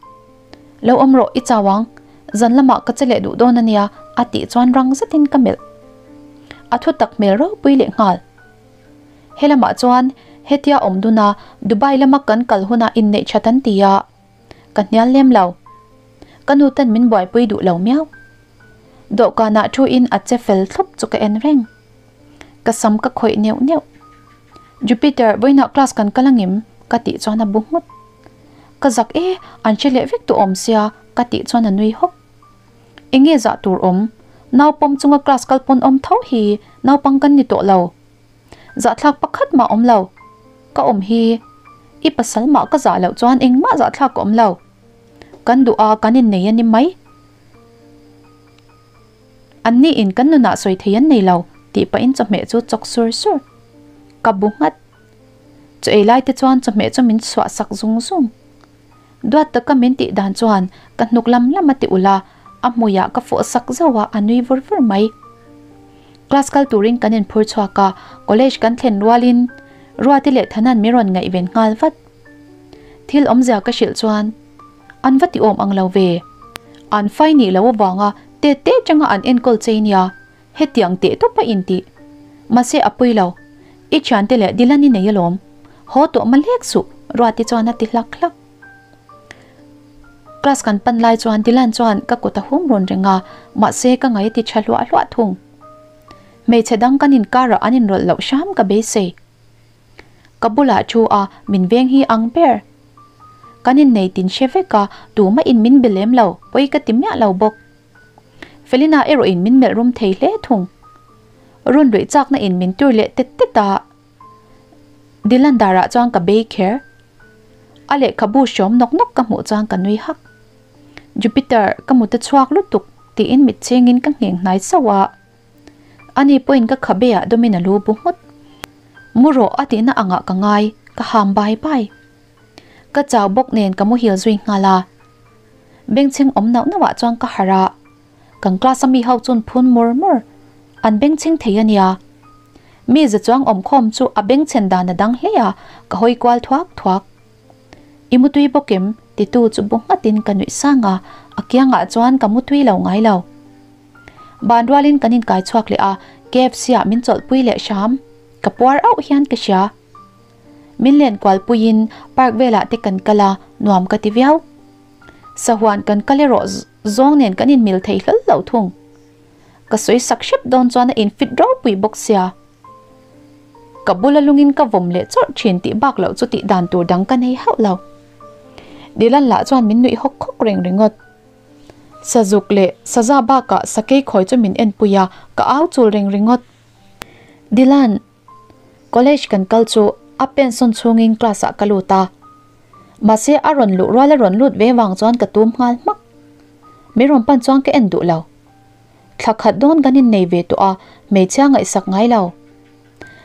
Lo awm rawh i chau ang, zan lamah ka che leh duh dawn a nia a tih chuan rang zetin ka melh. A thu tak hmel ropui leh nghal. He lamah chuan hetia awm dun a, Dubai lama kan kal hunah inneih that an ti a, ka hnial lem lo. Ka nu ten min buaipui duh lo miau. Dawhkanah thu in a che fel thlup chu ka en reng. Ka sam ka khawih neuh neuh. Jupiter, vawiinah class kan kal angem? Ka tih chuan a bu nghut. Ka zak e, an hre leh vek tawh awm sia, ka tih chuan a nui hawk. Enge zah tur awm? Nau pawm chunga class kal pawn awm tho hi naupang kan ni tawh lo. Zahthlak pakhat mah awm lo. Ka awm hi i pasal mah ka zah loh chuan engmah zahthlak ka awm lo. Kan duh a, kan innei a ni mai. An ni in kan nunah sawi thei an nei lo, Tih pahin chawhmeh chu chawk sur sur. Ka bu nghat. Chaw ei lai te chuan chawhmeh chu min chhuah sak zung zung. Duat taka min tih dan chuan ka hnuk lam lam a ti ulh a, a hmuiah ka fawh sak zauh a, a nui vur vur mai. Class kal turin kan inphur chhuak a, college kan thlen rualin Ruati leh Thana'n min rawn ngaihven nghal vat. Thil awmzia ka hrilh chuan an va ti awm ang lo ve. An fai nih loh avanga tet te atanga an enkawl chei nia, hetiang teh tawp a intih. Mahse a pui lo, i thiante leh Dylan i nei alawm. Haw tawh ma lek suh, Ruati chuan a ti hlak hlak. Class kan pan lai chuan Dylan chuan ka kut a hum rawn reng a, mahse ka ngaih a ti tha hluah hluah thung. Hmeichhe dang kan inkarah an inrawlh loh hram ka beisei. Ka bulah thu a, min veng hi ang ber. Kan innei tin hre vek a, tumah in min be lem lo, pawi ka ti miah lo bawk. Felina erawh in min melh rum thei hle thung. Run luih chakna in min tur leh tet tet a. Dylan darah chuan ka bei kher. A lehkhabu hrawm nawk nawk ka hmuh chuan ka nui hak. Jupiter, ka mut a chhuak lutuk tiin mit chengin ka ngheng hnai sauh a. Ani pawhin ka khabe ah dawmin a lu bu nghut. Mu rawh a tihna angah ka ngai, ka ham bai bai. Ka chau bawk nen ka muhil zui nghal a. Bengchheng awm nauh nauh ah chuan ka harh a. Kan class a mi ho chuan phun mur mur. An bengchheng thei a nia. Mi za chuang awm khawm chu a bengchhen dan a dang hle a, ka hawi kual thuak thuak. I mutui bawk em? titu chu bu nghatin ka nuih sang a, a kiangah chuan ka mutui lo ngai lo. Ban rualin kan inkai chhuak leh a, KFC ah min chawlhpui leh hram. Ka puar auh hian ka hria. Min len kualpuiin park velah te kan kal a, nuam ka ti viau. Sahuan kan kal erawh zawng nen kan inmil thei hlawl lo thung. Ka sawi sak hrep dawn chuan a infit ropui bawk sia. Ka bula lungin ka vawm leh chawrh thin tih bak loh chu tih dan tur dang ka nei hauh lo. Dylan lah chuan min nuih hawk hawk reng ringawt. Sazuk leh saza bakah sakei khawi chu min enpui a, ka au chul reng ringawt. Dylan, college kan kal chu a pensawn chhungin class ah ka lut a. Mahse a rawn luh rual a rawn lut ve vang chuan ka tum nghal hmak. Min rawn pan chuan ka en duh lo. Thla khat dawn kan innei ve tawh a, hmeichhia ngaihsak ngai lo.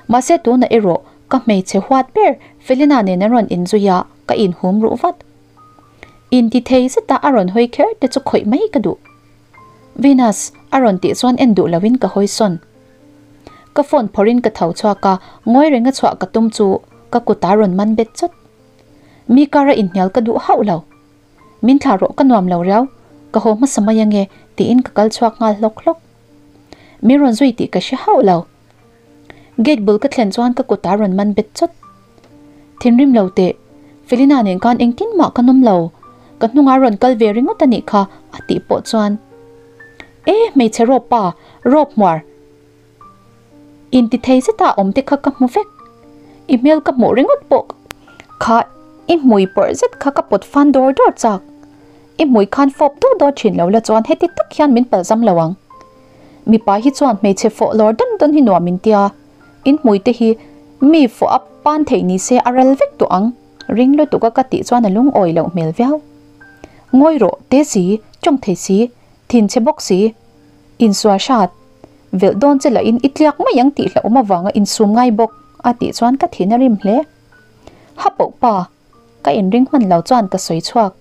Mahse tunah erawh ka hmeichhe huat ber Felina nen an rawn inzui a, ka inhum ruh vat. Inti thei zeta a rawn hawi kher te chu khawih mai ka duh. Venus a rawn tih chuan en duh loin ka hawi sawn. Ka phone phawrhin ka tho chhuak a, ngawi renga chhuah ka tum chu ka kut a rawn man bet chawt. Mi kara inhnial ka duh hauh lo. Min thlah rawh ka nuam lo riau, ka haw hmasa mai ange tiin ka kal chhuak nghal hlawk hlawk. Min rawn zui tih ka hre hauh lo. Gate bul ka thlen chuan ka kut a rawn man bet chawt. Thinrim lo teh, Felina nen khan engtin mah ka nawm lo, ka hnungah rawn kal ve ringawt a nih kha a tih pawh chuan E hmeichhe rawp pa, rawp hmuar inti thei zeta awm te kha ka hmu vek, i hmel ka hmuh ringawt pawh kha i hmui pawrh zet kha ka pawt fan dawr dawr chak, i hmui khan fawp dawt dawt thin lo la chuan heti tak hian min palzam lo ang. Mipa hi chuan hmeichhe fawh lawr dawn dawn hi nuam in tia, in hmui te hi mi fawh a pan theih ni se a ral vek tawh ang, ring lutuk a ka tih chuan a lungawi loh hmel viau. Ngawi rawh, te si, tawng thei si, thinchhe bawk si, insual hrat, velh dawn che lah in i tliak mai ang tih hlauhawm avanga insum ngai bawk a tih chuan ka thin a rim hle. Ha poh pa, ka inring hman lo chuan ka sawi chhuak.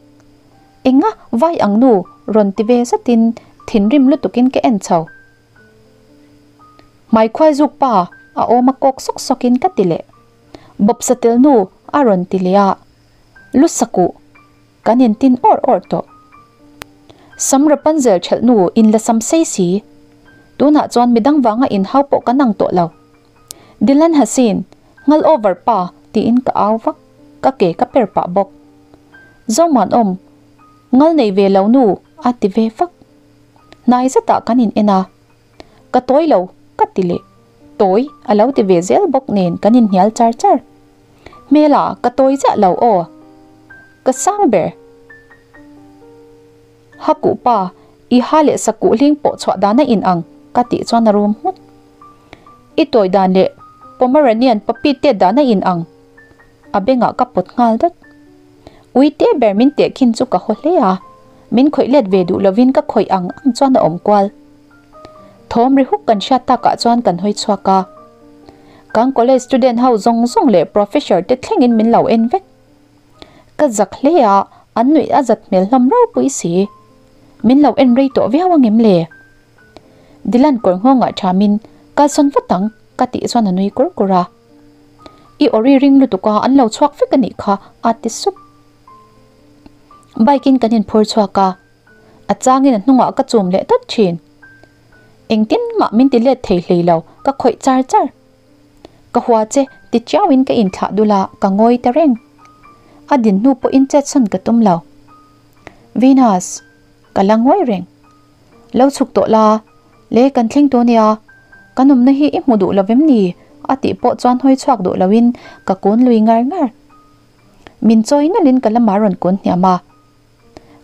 Enga vai ang nu rawn ti ve zatin thinrim lutukin ka en chho. Hmaikhuai zuk pa a awm a kawk sawk sawkin ka ti leh. Bawpsa tel nu a rawn ti leh a, lu sakuh kan intin awr awr tawh. Sam Rapunzel thelh nu in la sam sei si. Tunah chuan midang vanga inhau pawh kan ang tawh lo. Dylan Hasin, ngal over pa tiin ka au vak, ka ke ka per pah bawk. Zomuanawm, ngal nei ve lo nu a ti ve vak. Hnai zetah kan in en a, ka tawi lo ka ti leh, tawi a lo ti ve zel bawk nen kan inhnial char char. Hmela ka tawi chiah lo aw, ka sang ber. Ha kuh pa, i ha leh sakuh hling pawh chhuah dan a in ang ka tih chuan a rum nghut. I tawi dan leh Pomeranian puppy tet dan a in ang. A bengah ka pawt nghal dawt. Ui te ber min teh khin chu ka haw hle a, min khawih let ve duh lovin ka khawih ang ang chuan a awm kual. Thawm ri huk kan hriat takah chuan kan hawi chhuak a. Kan college student ho zawng zawng leh professor te thlengin min lo en vek. Ka zak hle a, an nuih a zat hmel hlawm ropui si. Min lo en rei tawh viau angem le? Dylan kawr nghawngah thamin, Kalsawn vat ang, ka tih chuan a nui kur kur a. I awri ring lutuk a, an lo chhuak vek a nih kha, a ti sup. Bike in kan inphur chhuak a, a changin a hnungah ka chum leh dawt thin. Engtin mah min ti let thei hlei lo, ka khawih char char. Ka hua che, ti chiauin ka inthlah dul a, ka ngawi ta reng. A din hnu pawhin chetsawn ka tum lo. Venus, ka la ngawi reng. Lo chhuk tawh la, le kan thleng tawh nia, kan awmna hi i hmu duh lo vem ni? a tih pawh chuan hawi chhuak duh loin ka kun lui ngar ngar. Min chawi nalhin ka lamah rawn kun hniam a.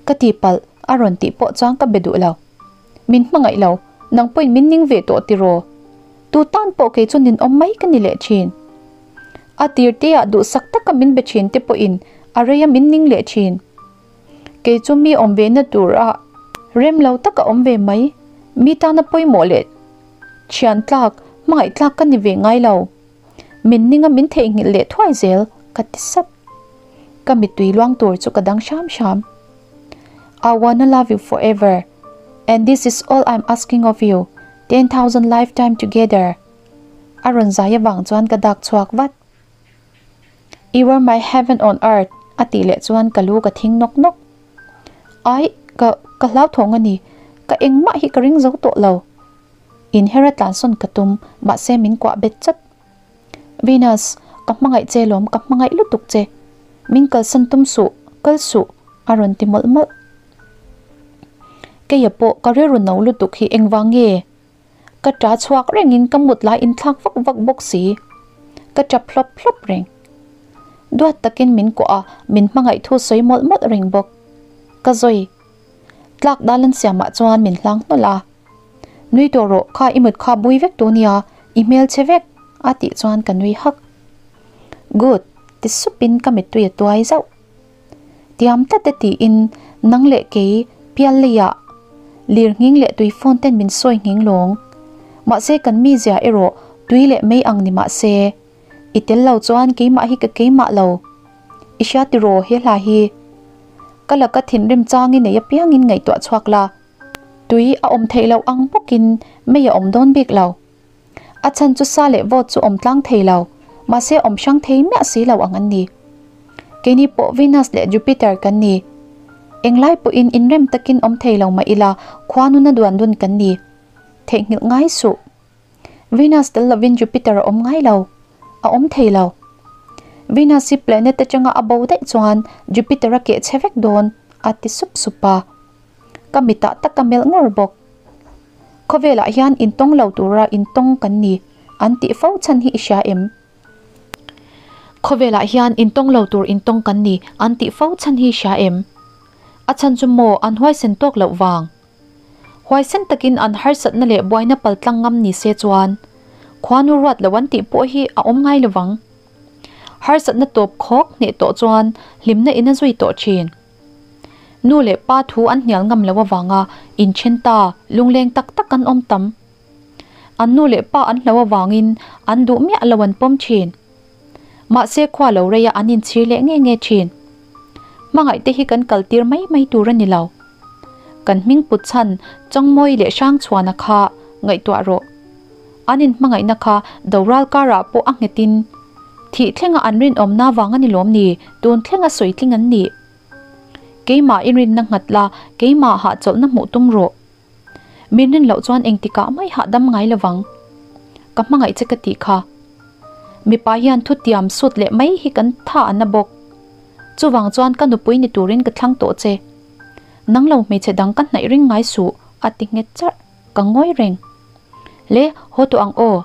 Ka tihpalh a rawn tih pawh chuan ka be duh lo. Min hmangaih lo, nang pawhin min ning ve tawh tiraw? Tu tan pawh kei chu ninawm mai ka ni leh thin. A tir te ah duhsak taka min be thin te pawhin a rei a min ning leh thin. Kei chu mi awm ve na tur a rem lo taka awm ve mai, mi tana pawimawh leh thian tlak, hmangaih tlak ka ni ve ngai lo. Min ning a min theihnghilh leh thuai zel ka ti sap. Ka mittui luang tur chu ka dang hram hram. I wanna love you forever and this is all I'm asking of you, 10,000 lifetime together a rawn zai avang chuan ka dak chhuak vat. You are my heaven on earth a tih leh chuan ka lu ka thing nawk nawk. Ai, ka, ka hlauthawng a ni, ka engmah hi ka ring zo tawh lo. Inher a tlansawn ka tum, mahse min kuah bet chat. Venus, ka hmangaih che lawm, ka hmangaih lutuk che. Min kalsan tum suh, kal suh, a rawn ti mawlh mawlh. Keia pawh ka rilru no lutuk hi engvang nge? Ka ta chhuak rengin ka mut lai inthlak vak vak bawk si. Ka tap hlawp hlawp reng. Duat takin min kuah a, min hmangaih thu sawi mawlh mawlh reng bawk. Ka zawi. Tlak dalan siamah chuan min hlang hnawlh a. Nui tawh rawh, kha i mut kha bui vek tawh nia, i hmel che vek, a tih chuan ka nui hak. Good, ti supin ka mittui a tuai zauh. Tiam tlat e tiin nang leh kei pial leiah lir nghing leh tui phone ten min sawi nghing lawng. Mahse kan mizia erawh tui leh mei ang ni mahse, i tel lo chuan keimah hi ka keimah lo. I hria tiraw he hla hi? Ka laka thinrim changin nei apiangin ngaihtuah chhuak la. Tui a awm theih loh ang bawkin mei a awm dawn bik lo. A chhan chu sa leh vawt chu awm tlang thei lo, mahse awm hrang thei miah si lo ang an ni. Keini pawh Venus leh Jupiter kan ni. Englai pawhin inrem takin awm thei lo mah ila khuanuna duan dun kan ni. Theihnghilh ngai suh. Venus tel lovin Jupiter a awm ngai lo. A awm thei lo. Venus hi planet atanga a bo daih chuan Jupiter a keh chhe vek dawn, a ti sup sup a. Ka mitah tak ka melh ngawr bawk. Khawvelah hian intawng lo tura intawng kan ni an tih fo chhan hi i hria em? Khawvelah hian intawng lo tur intawng kan ni an tih fo chhan hi i hria em? A chhan chu maw an huaisen tawk loh vang. Huaisen takin an harsatna leh buaina paltlang ngam ni se chuan khuanu ruat lo an tih pawh hi a awm ngai lovang. Harsatna tawp khawk hneh tawh chuan hlimna in a zui tawh thin. Nu leh pa thu an hnial ngam lo avanga inthen ta lungleng tak tak an awm tam. An nu leh pa an hlo avangin an duh miah lo an pawm thin. Mahse khua lo reia an inchhir leh nge nge thin. Hmangaih te hi kan kal tir mai mai tur a ni lo. Kan hming put chhan Chawngmawi leh Hrangchhuana kha ngaihtuah rawh. An inhmangaihna kha Doral karah pawh a nghetin thih thlenga an rinawmna vang a ni lawm ni tun thlenga sawi tling an nih. Keimah i rinna nghat la, keimah hahchawlhna hmuh tum rawh. Min rin loh chuan engtikah mai hahdam ngai lovang. Ka hmangaih che ka tih kha. Mipa hian thutiam sut leh mai hi kan tha an na bawk. Chuvang chuan ka nupui ni turin ka thlang tawh che. Nang lo hmeichhe dang ka hnaih ring ngai suh, a ti nghet charh. Ka ngawi reng. Le, haw tawh ang aw.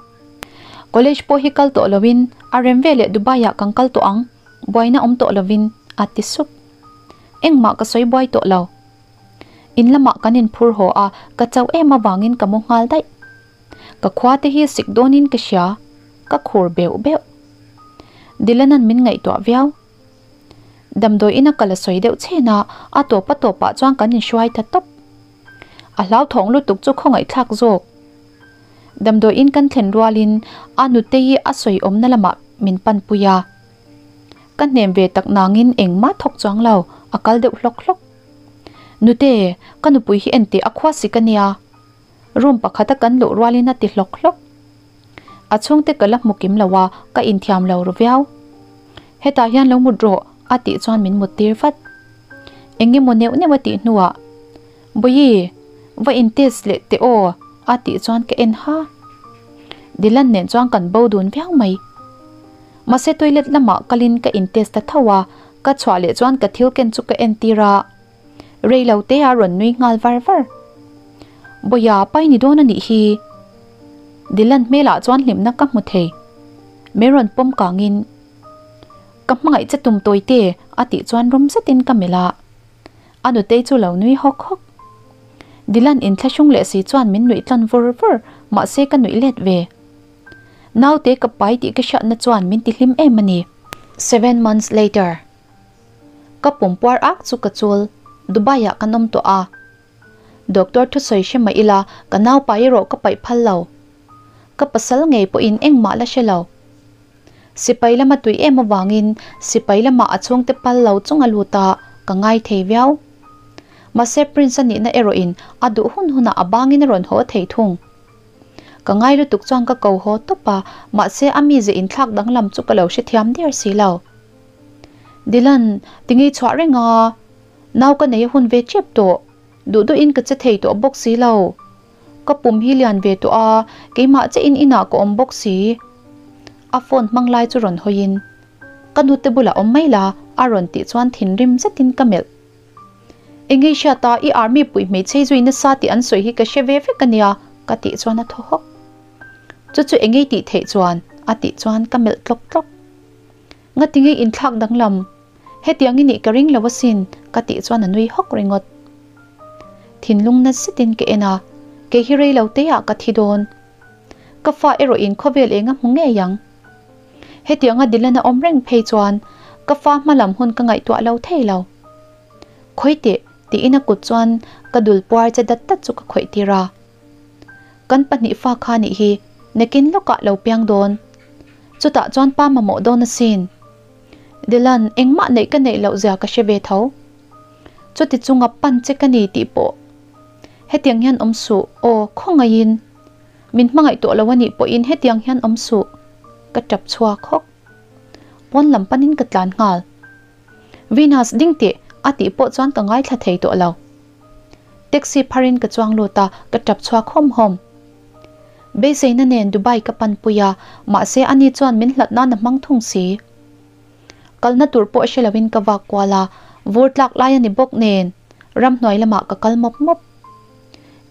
College pawh hi kal tawh lovin a rem ve leh Dubai ah kan kal tawh ang, buaina awm tawh lovin, a ti sup. Engmah ka sawi buai tawh lo. In lamah kan inphur haw a, ka chauh em avangin ka mu nghal daih. Ka khua te hi sik dawnin ka hria, ka khur beuh beuh. Dylan-a'n min ngaihtuah viau. Damdawi ina ka la sawi deuh chhen a, a tawp a tawpah chuan kan inhruai ta tawp. A hlauthawng lutuk chu khawngaihthlak zawk. Damdawiin kan thlen rualin a nutei a sawi awmna lamah min panpui a. Ka hnem ve tak nangin engmah thawk chuang lo, a kal deuh hlawk hlawk. Nute, ka nupui hi enteh a khua sik a nia. Room pakhata kan luh rualin a ti hlawk hlawk. A chhungte ka la hmu kim lo a, ka inthiam lo ru viau. Hetah hian lo mut rawh a tih chuan min mut tir vat. Eng emaw neuh neuh a tih hnuah, Bawihi, va in test leh teh aw a tih chuan ka en ha. Dylan nen chuan kan bo dun viau mai. Mahse toilet lamah kalin ka in test ta tho a, ka chhuah leh chuan ka thil ken chu ka en tir a. Rei lo te a rawn nui nghal var var. Bawiha pai ni dawn a nih hi. Dylan hmelah chuan hlimna ka hmu thei. Min rawn pawm kangin ka hmangaih che tum tawi te a tih chuan rum zetin ka melh a. A nutei chu lo nui hawk hawk. Dylan inthlahrung leh si chuan min nuih tlan vur vur mahse ka nuih let ve. Naute ka pai tih ka hriatna chuan min ti hlim em a ni. Seven months later. Ka pum puar ak chu ka chul, Dubai ah kan awm tawh a. Doctor thusawi hre mah ila ka nau pai erawh ka paih phal lo. Ka pasal ngei pawhin engmah la hre lo. Sipai lama tui em avangin sipai lamah a chhungte pal lo chung a lut a, ka ngai thei viau. Mahse Prince a nihna erawhin a duh hun hunah a bangin a rawn haw thei thung. Ka ngai lutuk chuan ka ko haw tawp a, mahse a mize inthlak danglam chu ka lo hrethiam der si lo. Dylan, tinge chhuah reng a? Nau ka nei a hun ve tep tawh. Duh duhin ka che thei tawh bawk si lo. Ka pum hi lian ve tawh a, keimah che in inah ka awm bawk si. A phone hmang lai chu rawn hawiin, Ka nute bulah awm mai la, a rawn tih chuan thinrim zetin ka melh. Eng nge hriat a, i army pui hmeichhei zui nasa tih an sawi hi ka hre ve vek a nia, ka tih chuan a thaw hawk. Chu chu eng nge tih theih chuan? a tih chuan ka melh tlawk tlawk. Ngati nge inthlak danglam? Hetiang i nih ka ring lo asin, ka tih chuan a nui hawk ringawt. Thinlung na zetin ka en a, kei hi rei lo te ah ka thi dawn. Ka fa erawh in khawvel eng a hmu ngei ang. Hetianga Dylan a awm reng phei chuan ka fa hma lam hun ka ngaihtuah lo thei lo. Khawi teh, tiin a kut chuan ka dul puar che dat dat chu ka khawih tir a. Kan pahnih fa kha nih hi nakin lawkah lo piang dawn. Chutah chuan pa mamawh dawn asin. Dylan, engmah neih ka neih loh zia ka hre ve tho. Chuti chunga pan che ka ni tih pawh hetiang hian awm suh, aw khawngaihin. Min hmangaih tawh lo a nih pawhin hetiang hian awm suh, ka tap chhuak hawk. Pawn lam panin ka tlan nghal. Venus, ding teh, a tih pawh chuan ka ngaithla thei tawh lo. Taxi pharin ka chuang lut a, ka tap chhuak hawm hawm. Beiseina nen Dubai ka panpui a, mahse ani chuan min hlat nan a hmang thung si. Kalna tur pawh hre loin ka vak kual a, vur tlak lai a ni bawk nen ramhnuai lamah ka kal mawp mawp.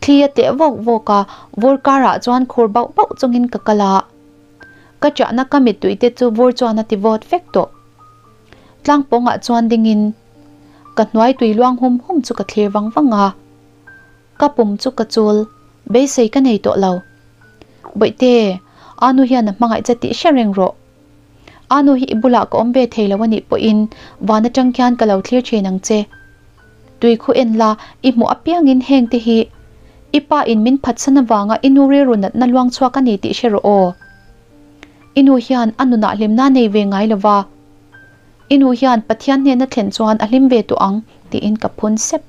Thli a teh vawk vawk a, vur karah chuan khur bauh bauh chungin ka kal a. Ka chahna ka mittui te chu vur chuan a ti vawt vek tawh. Tlang pawngah chuan dingin ka hnuai tui luang hum hum chu ka thlir vang vang a. Ka pum chu ka chul, beisei ka nei tawh lo. Bawihte, Anu hian a hmangaih che tih hre reng rawh. Anu hi i bulah ka awm ve thei lo a nih pawhin van atang khian ka lo thlir thin ang che. Tui khu en la, i hmuh apiangin heng te hi i pa in min phatsan avanga i nu rilru natna luang chhuak a ni tih hre rawh aw. I nu hian a nunah hlimna nei ve ngai lo va, i nu hian Pathian hnena thlen chuan a hlim ve tawh ang tiin ka phun sep.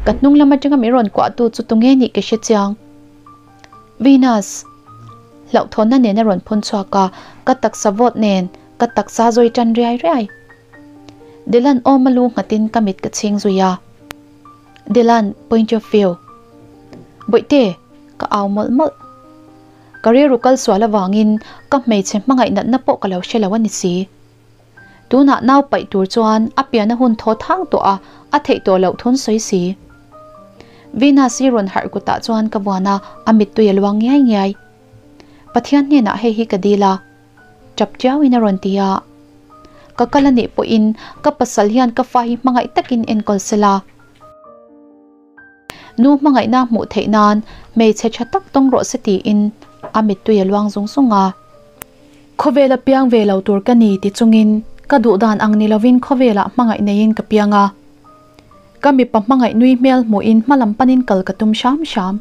Ka hnung lam atanga min rawn kuahtu chu tunge nih ka hre chiang. Venus! Hlauhthawnna nen a rawn phun chhuak a, ka taksa vawt nen ka taksa zawi tan riai riai. Dylan awm a lu nghatin ka mit ka chhing zui a. Dylan, point of view. Bawihte! Ka au mawlh mawlh. Ka rilru kal sual avangin ka hmeichhe hmangaih natna pawh ka lo hre lo a ni si. Tunah nau paih tur chuan a pian a hun thaw thang tawh a, a theih tawh loh thun sawi si. Venus-i rawn harh kutah chuan ka vuan a, a mittui a luang ngiai ngiai. Pathian hnenah hei hi ka dil a, tap tiauin a rawn ti a. Ka kal a nih pawhin ka pasal hian ka fa hi hmangaih takin enkawl se la. Nu hmangaihna hmuh theih nan hmeichhe tha tak tawng rawh se tiin a mittui a luang zung zung a. Khawvela piang ve lo tur ka ni ti chungin ka duh dan ang ni lovin khawvelah hmangaih neiin ka piang a. Ka mipa hmangaih nui hmel hmuhin hmalam panin kal ka tum hram hram.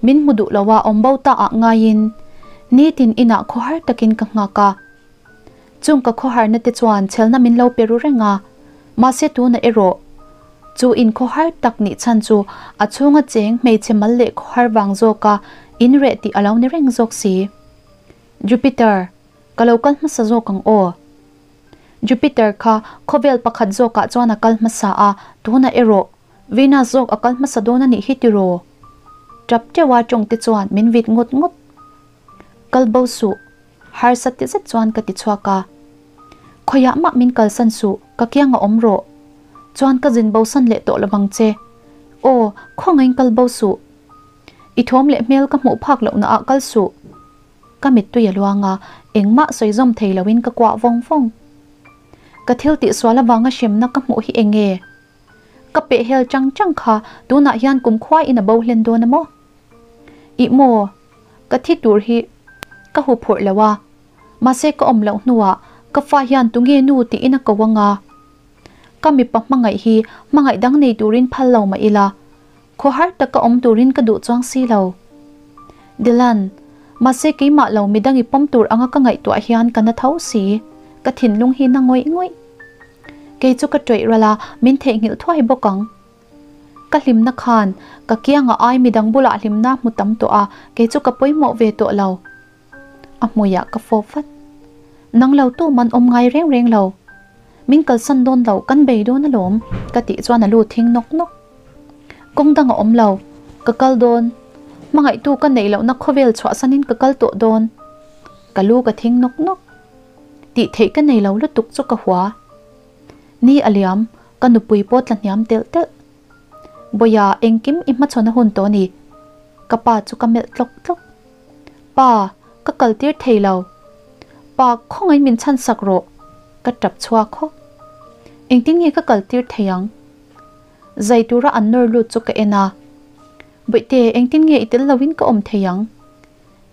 Min hmu duh lo a awm bo ta ah ngaiin nitin inah khawhar takin ka nghak a. Chung ka khawharna te chuan chhelna min lo pe ru reng a, mahse tunah erawh chu in khawhar tak nih chhan chu a chhunga cheng hmeichhe mal leh khawhar vang zawka in reh tih a lo ni reng zawk si. Jupiter, ka lo kal hmasa zawk ang aw. Jupiter kha khawvel pakhat zawkah chuan a kal hmasa a, tunah erawh Venus zawk a kal hmasa dawn a nih hi tiraw? Tap teuha tawngte chuan min vit ngawt ngawt. Kal bo suh, harsa ti zet chuan ka ti chhuak a. Khawiah mah min kalsan suh, ka kianga awm rawh. Chuan ka zin bosan leh tawh lovang che. Aw, khawngaiin kal bo suh. I thawm leh hmel ka hmuh phak lohna ah kal suh. Ka mittui a luang a, engmah sawi zawm thei loin ka kuah vawng vawng. Ka thil tihsual avanga hremna ka hmuh hi eng nge? Ka pehhel chang chang kha tunah hian kumkhua in a bo hlen dawn a maw? Ih maw? Ka thi tur hi ka hu phurh lo a, mahse ka awm loh hnuah ka fa hian tunge nu tiin a ko anga. Ka mipa hmangaih hi hmangaih dang nei turin phal lo mah ila, khawhar taka awm turin ka duh chuang si lo. Dylan, mahse keimah lo midang i pawm tur anga ka ngaihtuah hian ka na tho si, ka thinlung hi na ngawih ngawih. Kei chu ka ṭawih ral a, min theihnghilh thuai bawk ang. Ka hlimna khan ka kianga ai midang bulah hlimna hmu tam tawh a, kei chu ka pawimawh ve tawh lo. A hmuiah ka fawp vat. Nang lo tu man awm ngai reng reng lo. Min kalsan dawn lo, kan bei dawn alawm, ka tih chuan a lu thing nawk nawk. Kawng dang a awm lo, ka kal dawn. Hmangaihtu ka neih lohna khawvel chhuahsanin ka kal tawh dawn. Ka lu ka thing nawk nawk. Tih theih ka nei lo lutuk chu ka hua. Ni a liam, ka nupui pawh tla hniam telh telh. Bawia engkim i hmachhawn a hun tawh a ni. Ka pa chu ka melh tlawk tlawk. Pa, ka kal tir thei lo. Pa, khawngaih min chhan sak rawh. Ka tap chhuak hawk. Engtin nge ka kal tir thei ang? Zai tura an nawr lut chu ka en a. Bawihte, engtin nge i tel loin ka awm thei ang?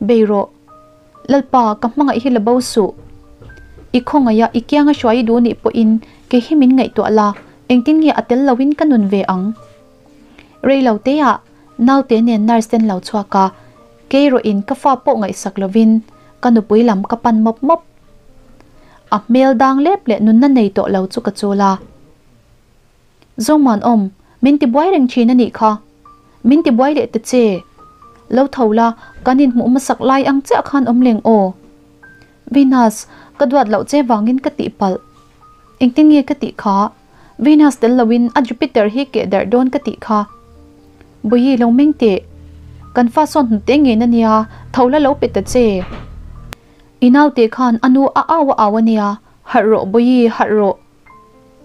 Bei rawh. Lalpa, ka hmangaih hi la bo suh. I khawngaih a, i kianga hruai i duh nih pawhin kei hi min ngaihtuah la, engtin nge a tel loin ka nun ve ang? Rei lo teah naute nen nurse ten lo chhuak a, kei rawhin ka fa pawh ngaihsak lovin ka nupui lam ka pan mawp mawp. A hmel dang lep leh nunna nei tawh lo chu ka chul a. Zawngmuanawm, min tibuai reng thin a nih kha. Min tibuai leh ta che. Lo tho la, kan inhmuh hmasak lai ang chiah khan awm leng aw. Venus, ka duat loh che vangin ka tihpalh. Engtin nge ka tih kha? Venus tel loin a Jupiter hi keh darh dawn ka tih kha. Bawihi lo meng teh. Kan fa sawn hnute ngen a nia, tho la lo pe ta che. I naute khan a nu a au a au a nia, harh rawh Bawihi, harh rawh.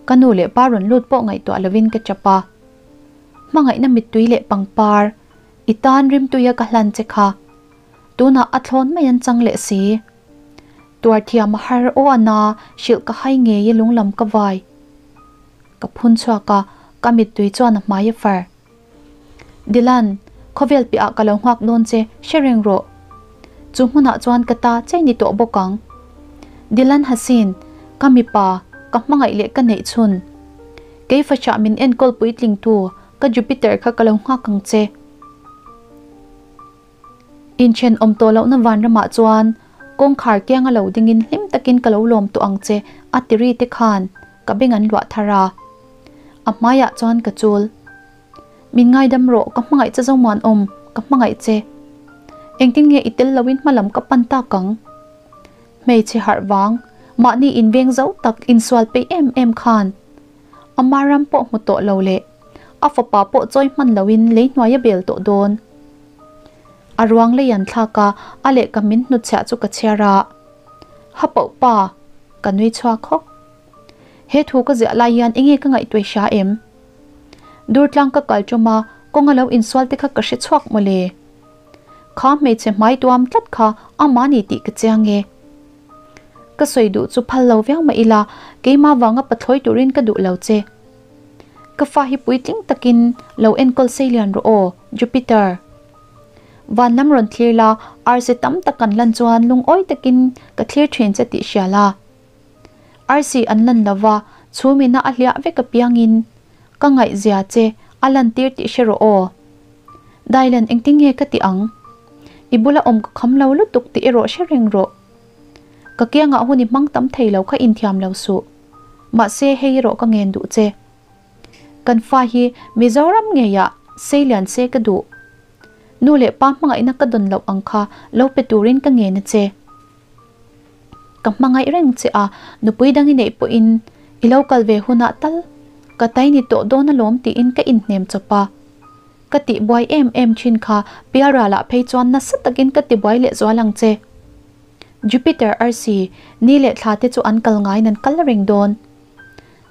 Ka nu leh pa rawn lut pawh ngaihtuah lovin ka chap a. Hmangaihna mittui leh pangpar, i tan rimtuia ka hlan che kha. Tunah a thlawn mai an chang leh si. Tuarthiam a har aw a na hrilh ka hai ngei e lunglam ka vai. Ka phun chhuak a, ka mittui chuan a hmai a far. Dylan, khawvel piahah ka lo nghak dawn che, hre reng rawh. Chu hmunah chuan ka ta chei ni tawh bawk ang. Dylan Hasin, ka mipa, ka hmangaih leh ka neih chhun. Kei fahrah min enkawl puitlingtu ka Jupiter kha ka lo nghak ang che. Inthen awm tawh lohna vanramah chuan kawngkhar kianga lo dingin hlim takin ka lo lawm tawh ang che a ti ri te khan ka beng an luah thar a. A hmaiah chuan ka chul. Min ngaidam rawh ka hmangaih che Zomuanawm, ka hmangaih che. Engtin nge i tel loin hmalam ka pan tak ang? Hmeichhe harh vang, mahni inveng zo tak insual peih em em khan Ama ram pawh hmu tawh lo leh a fapa pawh chawi hman loin lei hnuai a bel tawh dawn. A ruang lei an thlak a, a lehkha min hnutchhiah chu ka chhiar a. Ha poh pa, ka nui chhuak hawk. He thu ka ziah lai hian enge ka ngaihtuai hria em? Durtlang ka kal ṭum a, kawng a lo insual te kha ka hre chhuak mawle. Kha hmeichhe hmai tuam tlat kha amah ni tih ka chiang e. Ka sawi duh chu phal lo viau mah ila, keimah vanga pathlawi turin ka duh lo che. Ka fa hi puitling takin lo enkawl sei lian rawh aw, Jupiter. Van lam rawn thlir la, arsi tam tak an lan chuan lungawi takin ka thlir thin che tih hria la. Arsi an lan lova, chhumina a hliah vek apiangin ka ngaihzia che a lantir tih hre rawh aw. Dailan engtin nge ka ti ang? I bula awm ka kham lo lutuk tih erawh hre reng rawh. Ka kiangah hun i hmang tam thei lo kha inthiam lo suh. Mahse hei erawh ka ngen duh che. Kan fa hi Mizoram ngeiah sei lian se ka duh. Nu leh pa hmangaihna ka dawn loh ang kha lo pe turin ka ngen a che. Ka hmangaih reng che a, nupui dang i neih pawhin i lo kal ve hunah tal ka tai ni tawh dawn alawm tiin ka inhnem chawp a. Ka tihbuai em em thin kha pialralah phei chuan nasa takin ka tibuai lehzual ang che. Jupiter arsi, ni leh thla te chu an kal ngaiin an kal reng dawn.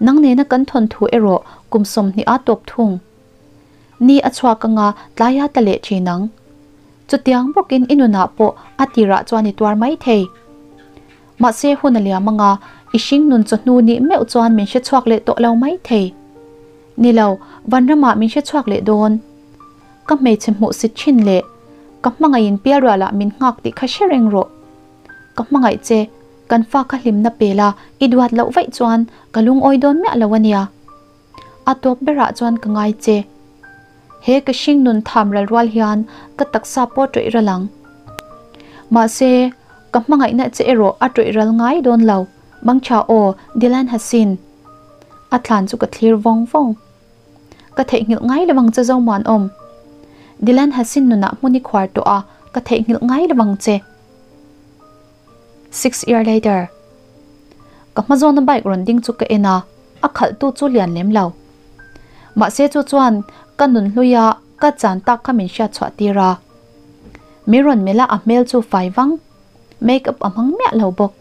Nang nena kan thawnthu erawh kum 20 a tawp thung. Ni a chhuak anga tlaia ta leh thin ang. Chutiang bawkin i nunah pawh a tirah chuan i tuar mai thei. Mahse hun a liam anga i hring nun chawhnu nih meuh chuan min hre chhuak leh tawh lo mai thei. Ni lo, vanramah min hre chhuak leh dawn. Ka hmeichhe hmuh sit thin leh ka hmangaihin pialrualah min nghak tih kha hre reng rawh. Ka hmangaih che, kan fa kha hlimna pel a, i duat loh vaih chuan ka lungawi dawn miah lo a nia. A tawp berah chuan ka ngai che. He ka hring nun tham ral rual hian ka taksa pawh tawih ral ang. Mahse, ka hmangaihna che erawh a tawih ral ngai dawn lo, Mangtha aw, Dilan Hasin. A thlan chu ka thlir vawng vawng. Ka theihnghilh ngai lo ang che Zomuanawm. Dilan Hasin nunah hmun i khuar tawh a, ka theihnghilh ngai lo ang che. Six year later. Ka hmazawna bike rawn ding chu ka en a, a khalhtu chu lian lem lo. Mahse chu chuan ka nun hluia ka chan tak kha min hriat chhuah tir a. Mi rawn melh a a hmel chu fai vang. Make up a hmang miah lo bawk.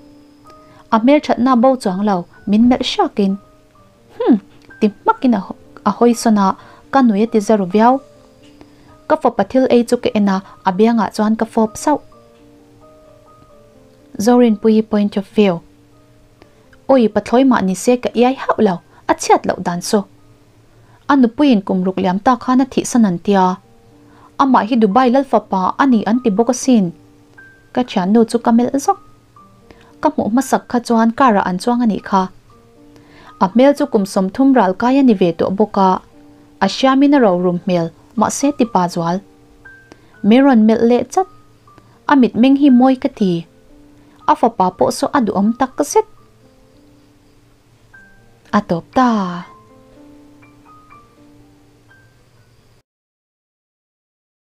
A hmel thatna bo chuang lo, min melh hrakin. Hum! Ti hmakin a hawi sawn a, ka nui a ti zero viau. Ka fapa thil ei chu ka en a, a biangah chuan ka fawp sauh. Zorinpuii point of view. Awi pathlawi mah ni se ka iai hauh lo, a chhiat loh dan chu. A nupuiin kum ruk liam ta khan a thihsan an tia. Amah hi Dubai Lalfapa a ni an ti bawk asin. Ka thiannu chu ka melh zawk. Ka hmuh hmasak kha chuan car ah an chuang a nih kha. A hmel chu kum 30 ral kai a ni ve tawh bawk a, a hriamin a rorum hmel mahse ti pa zual. Mi rawn melh leh chat. A mitmeng hi mawi ka ti. A fapa pawh saw a duhawm tak zet. A tawp ta.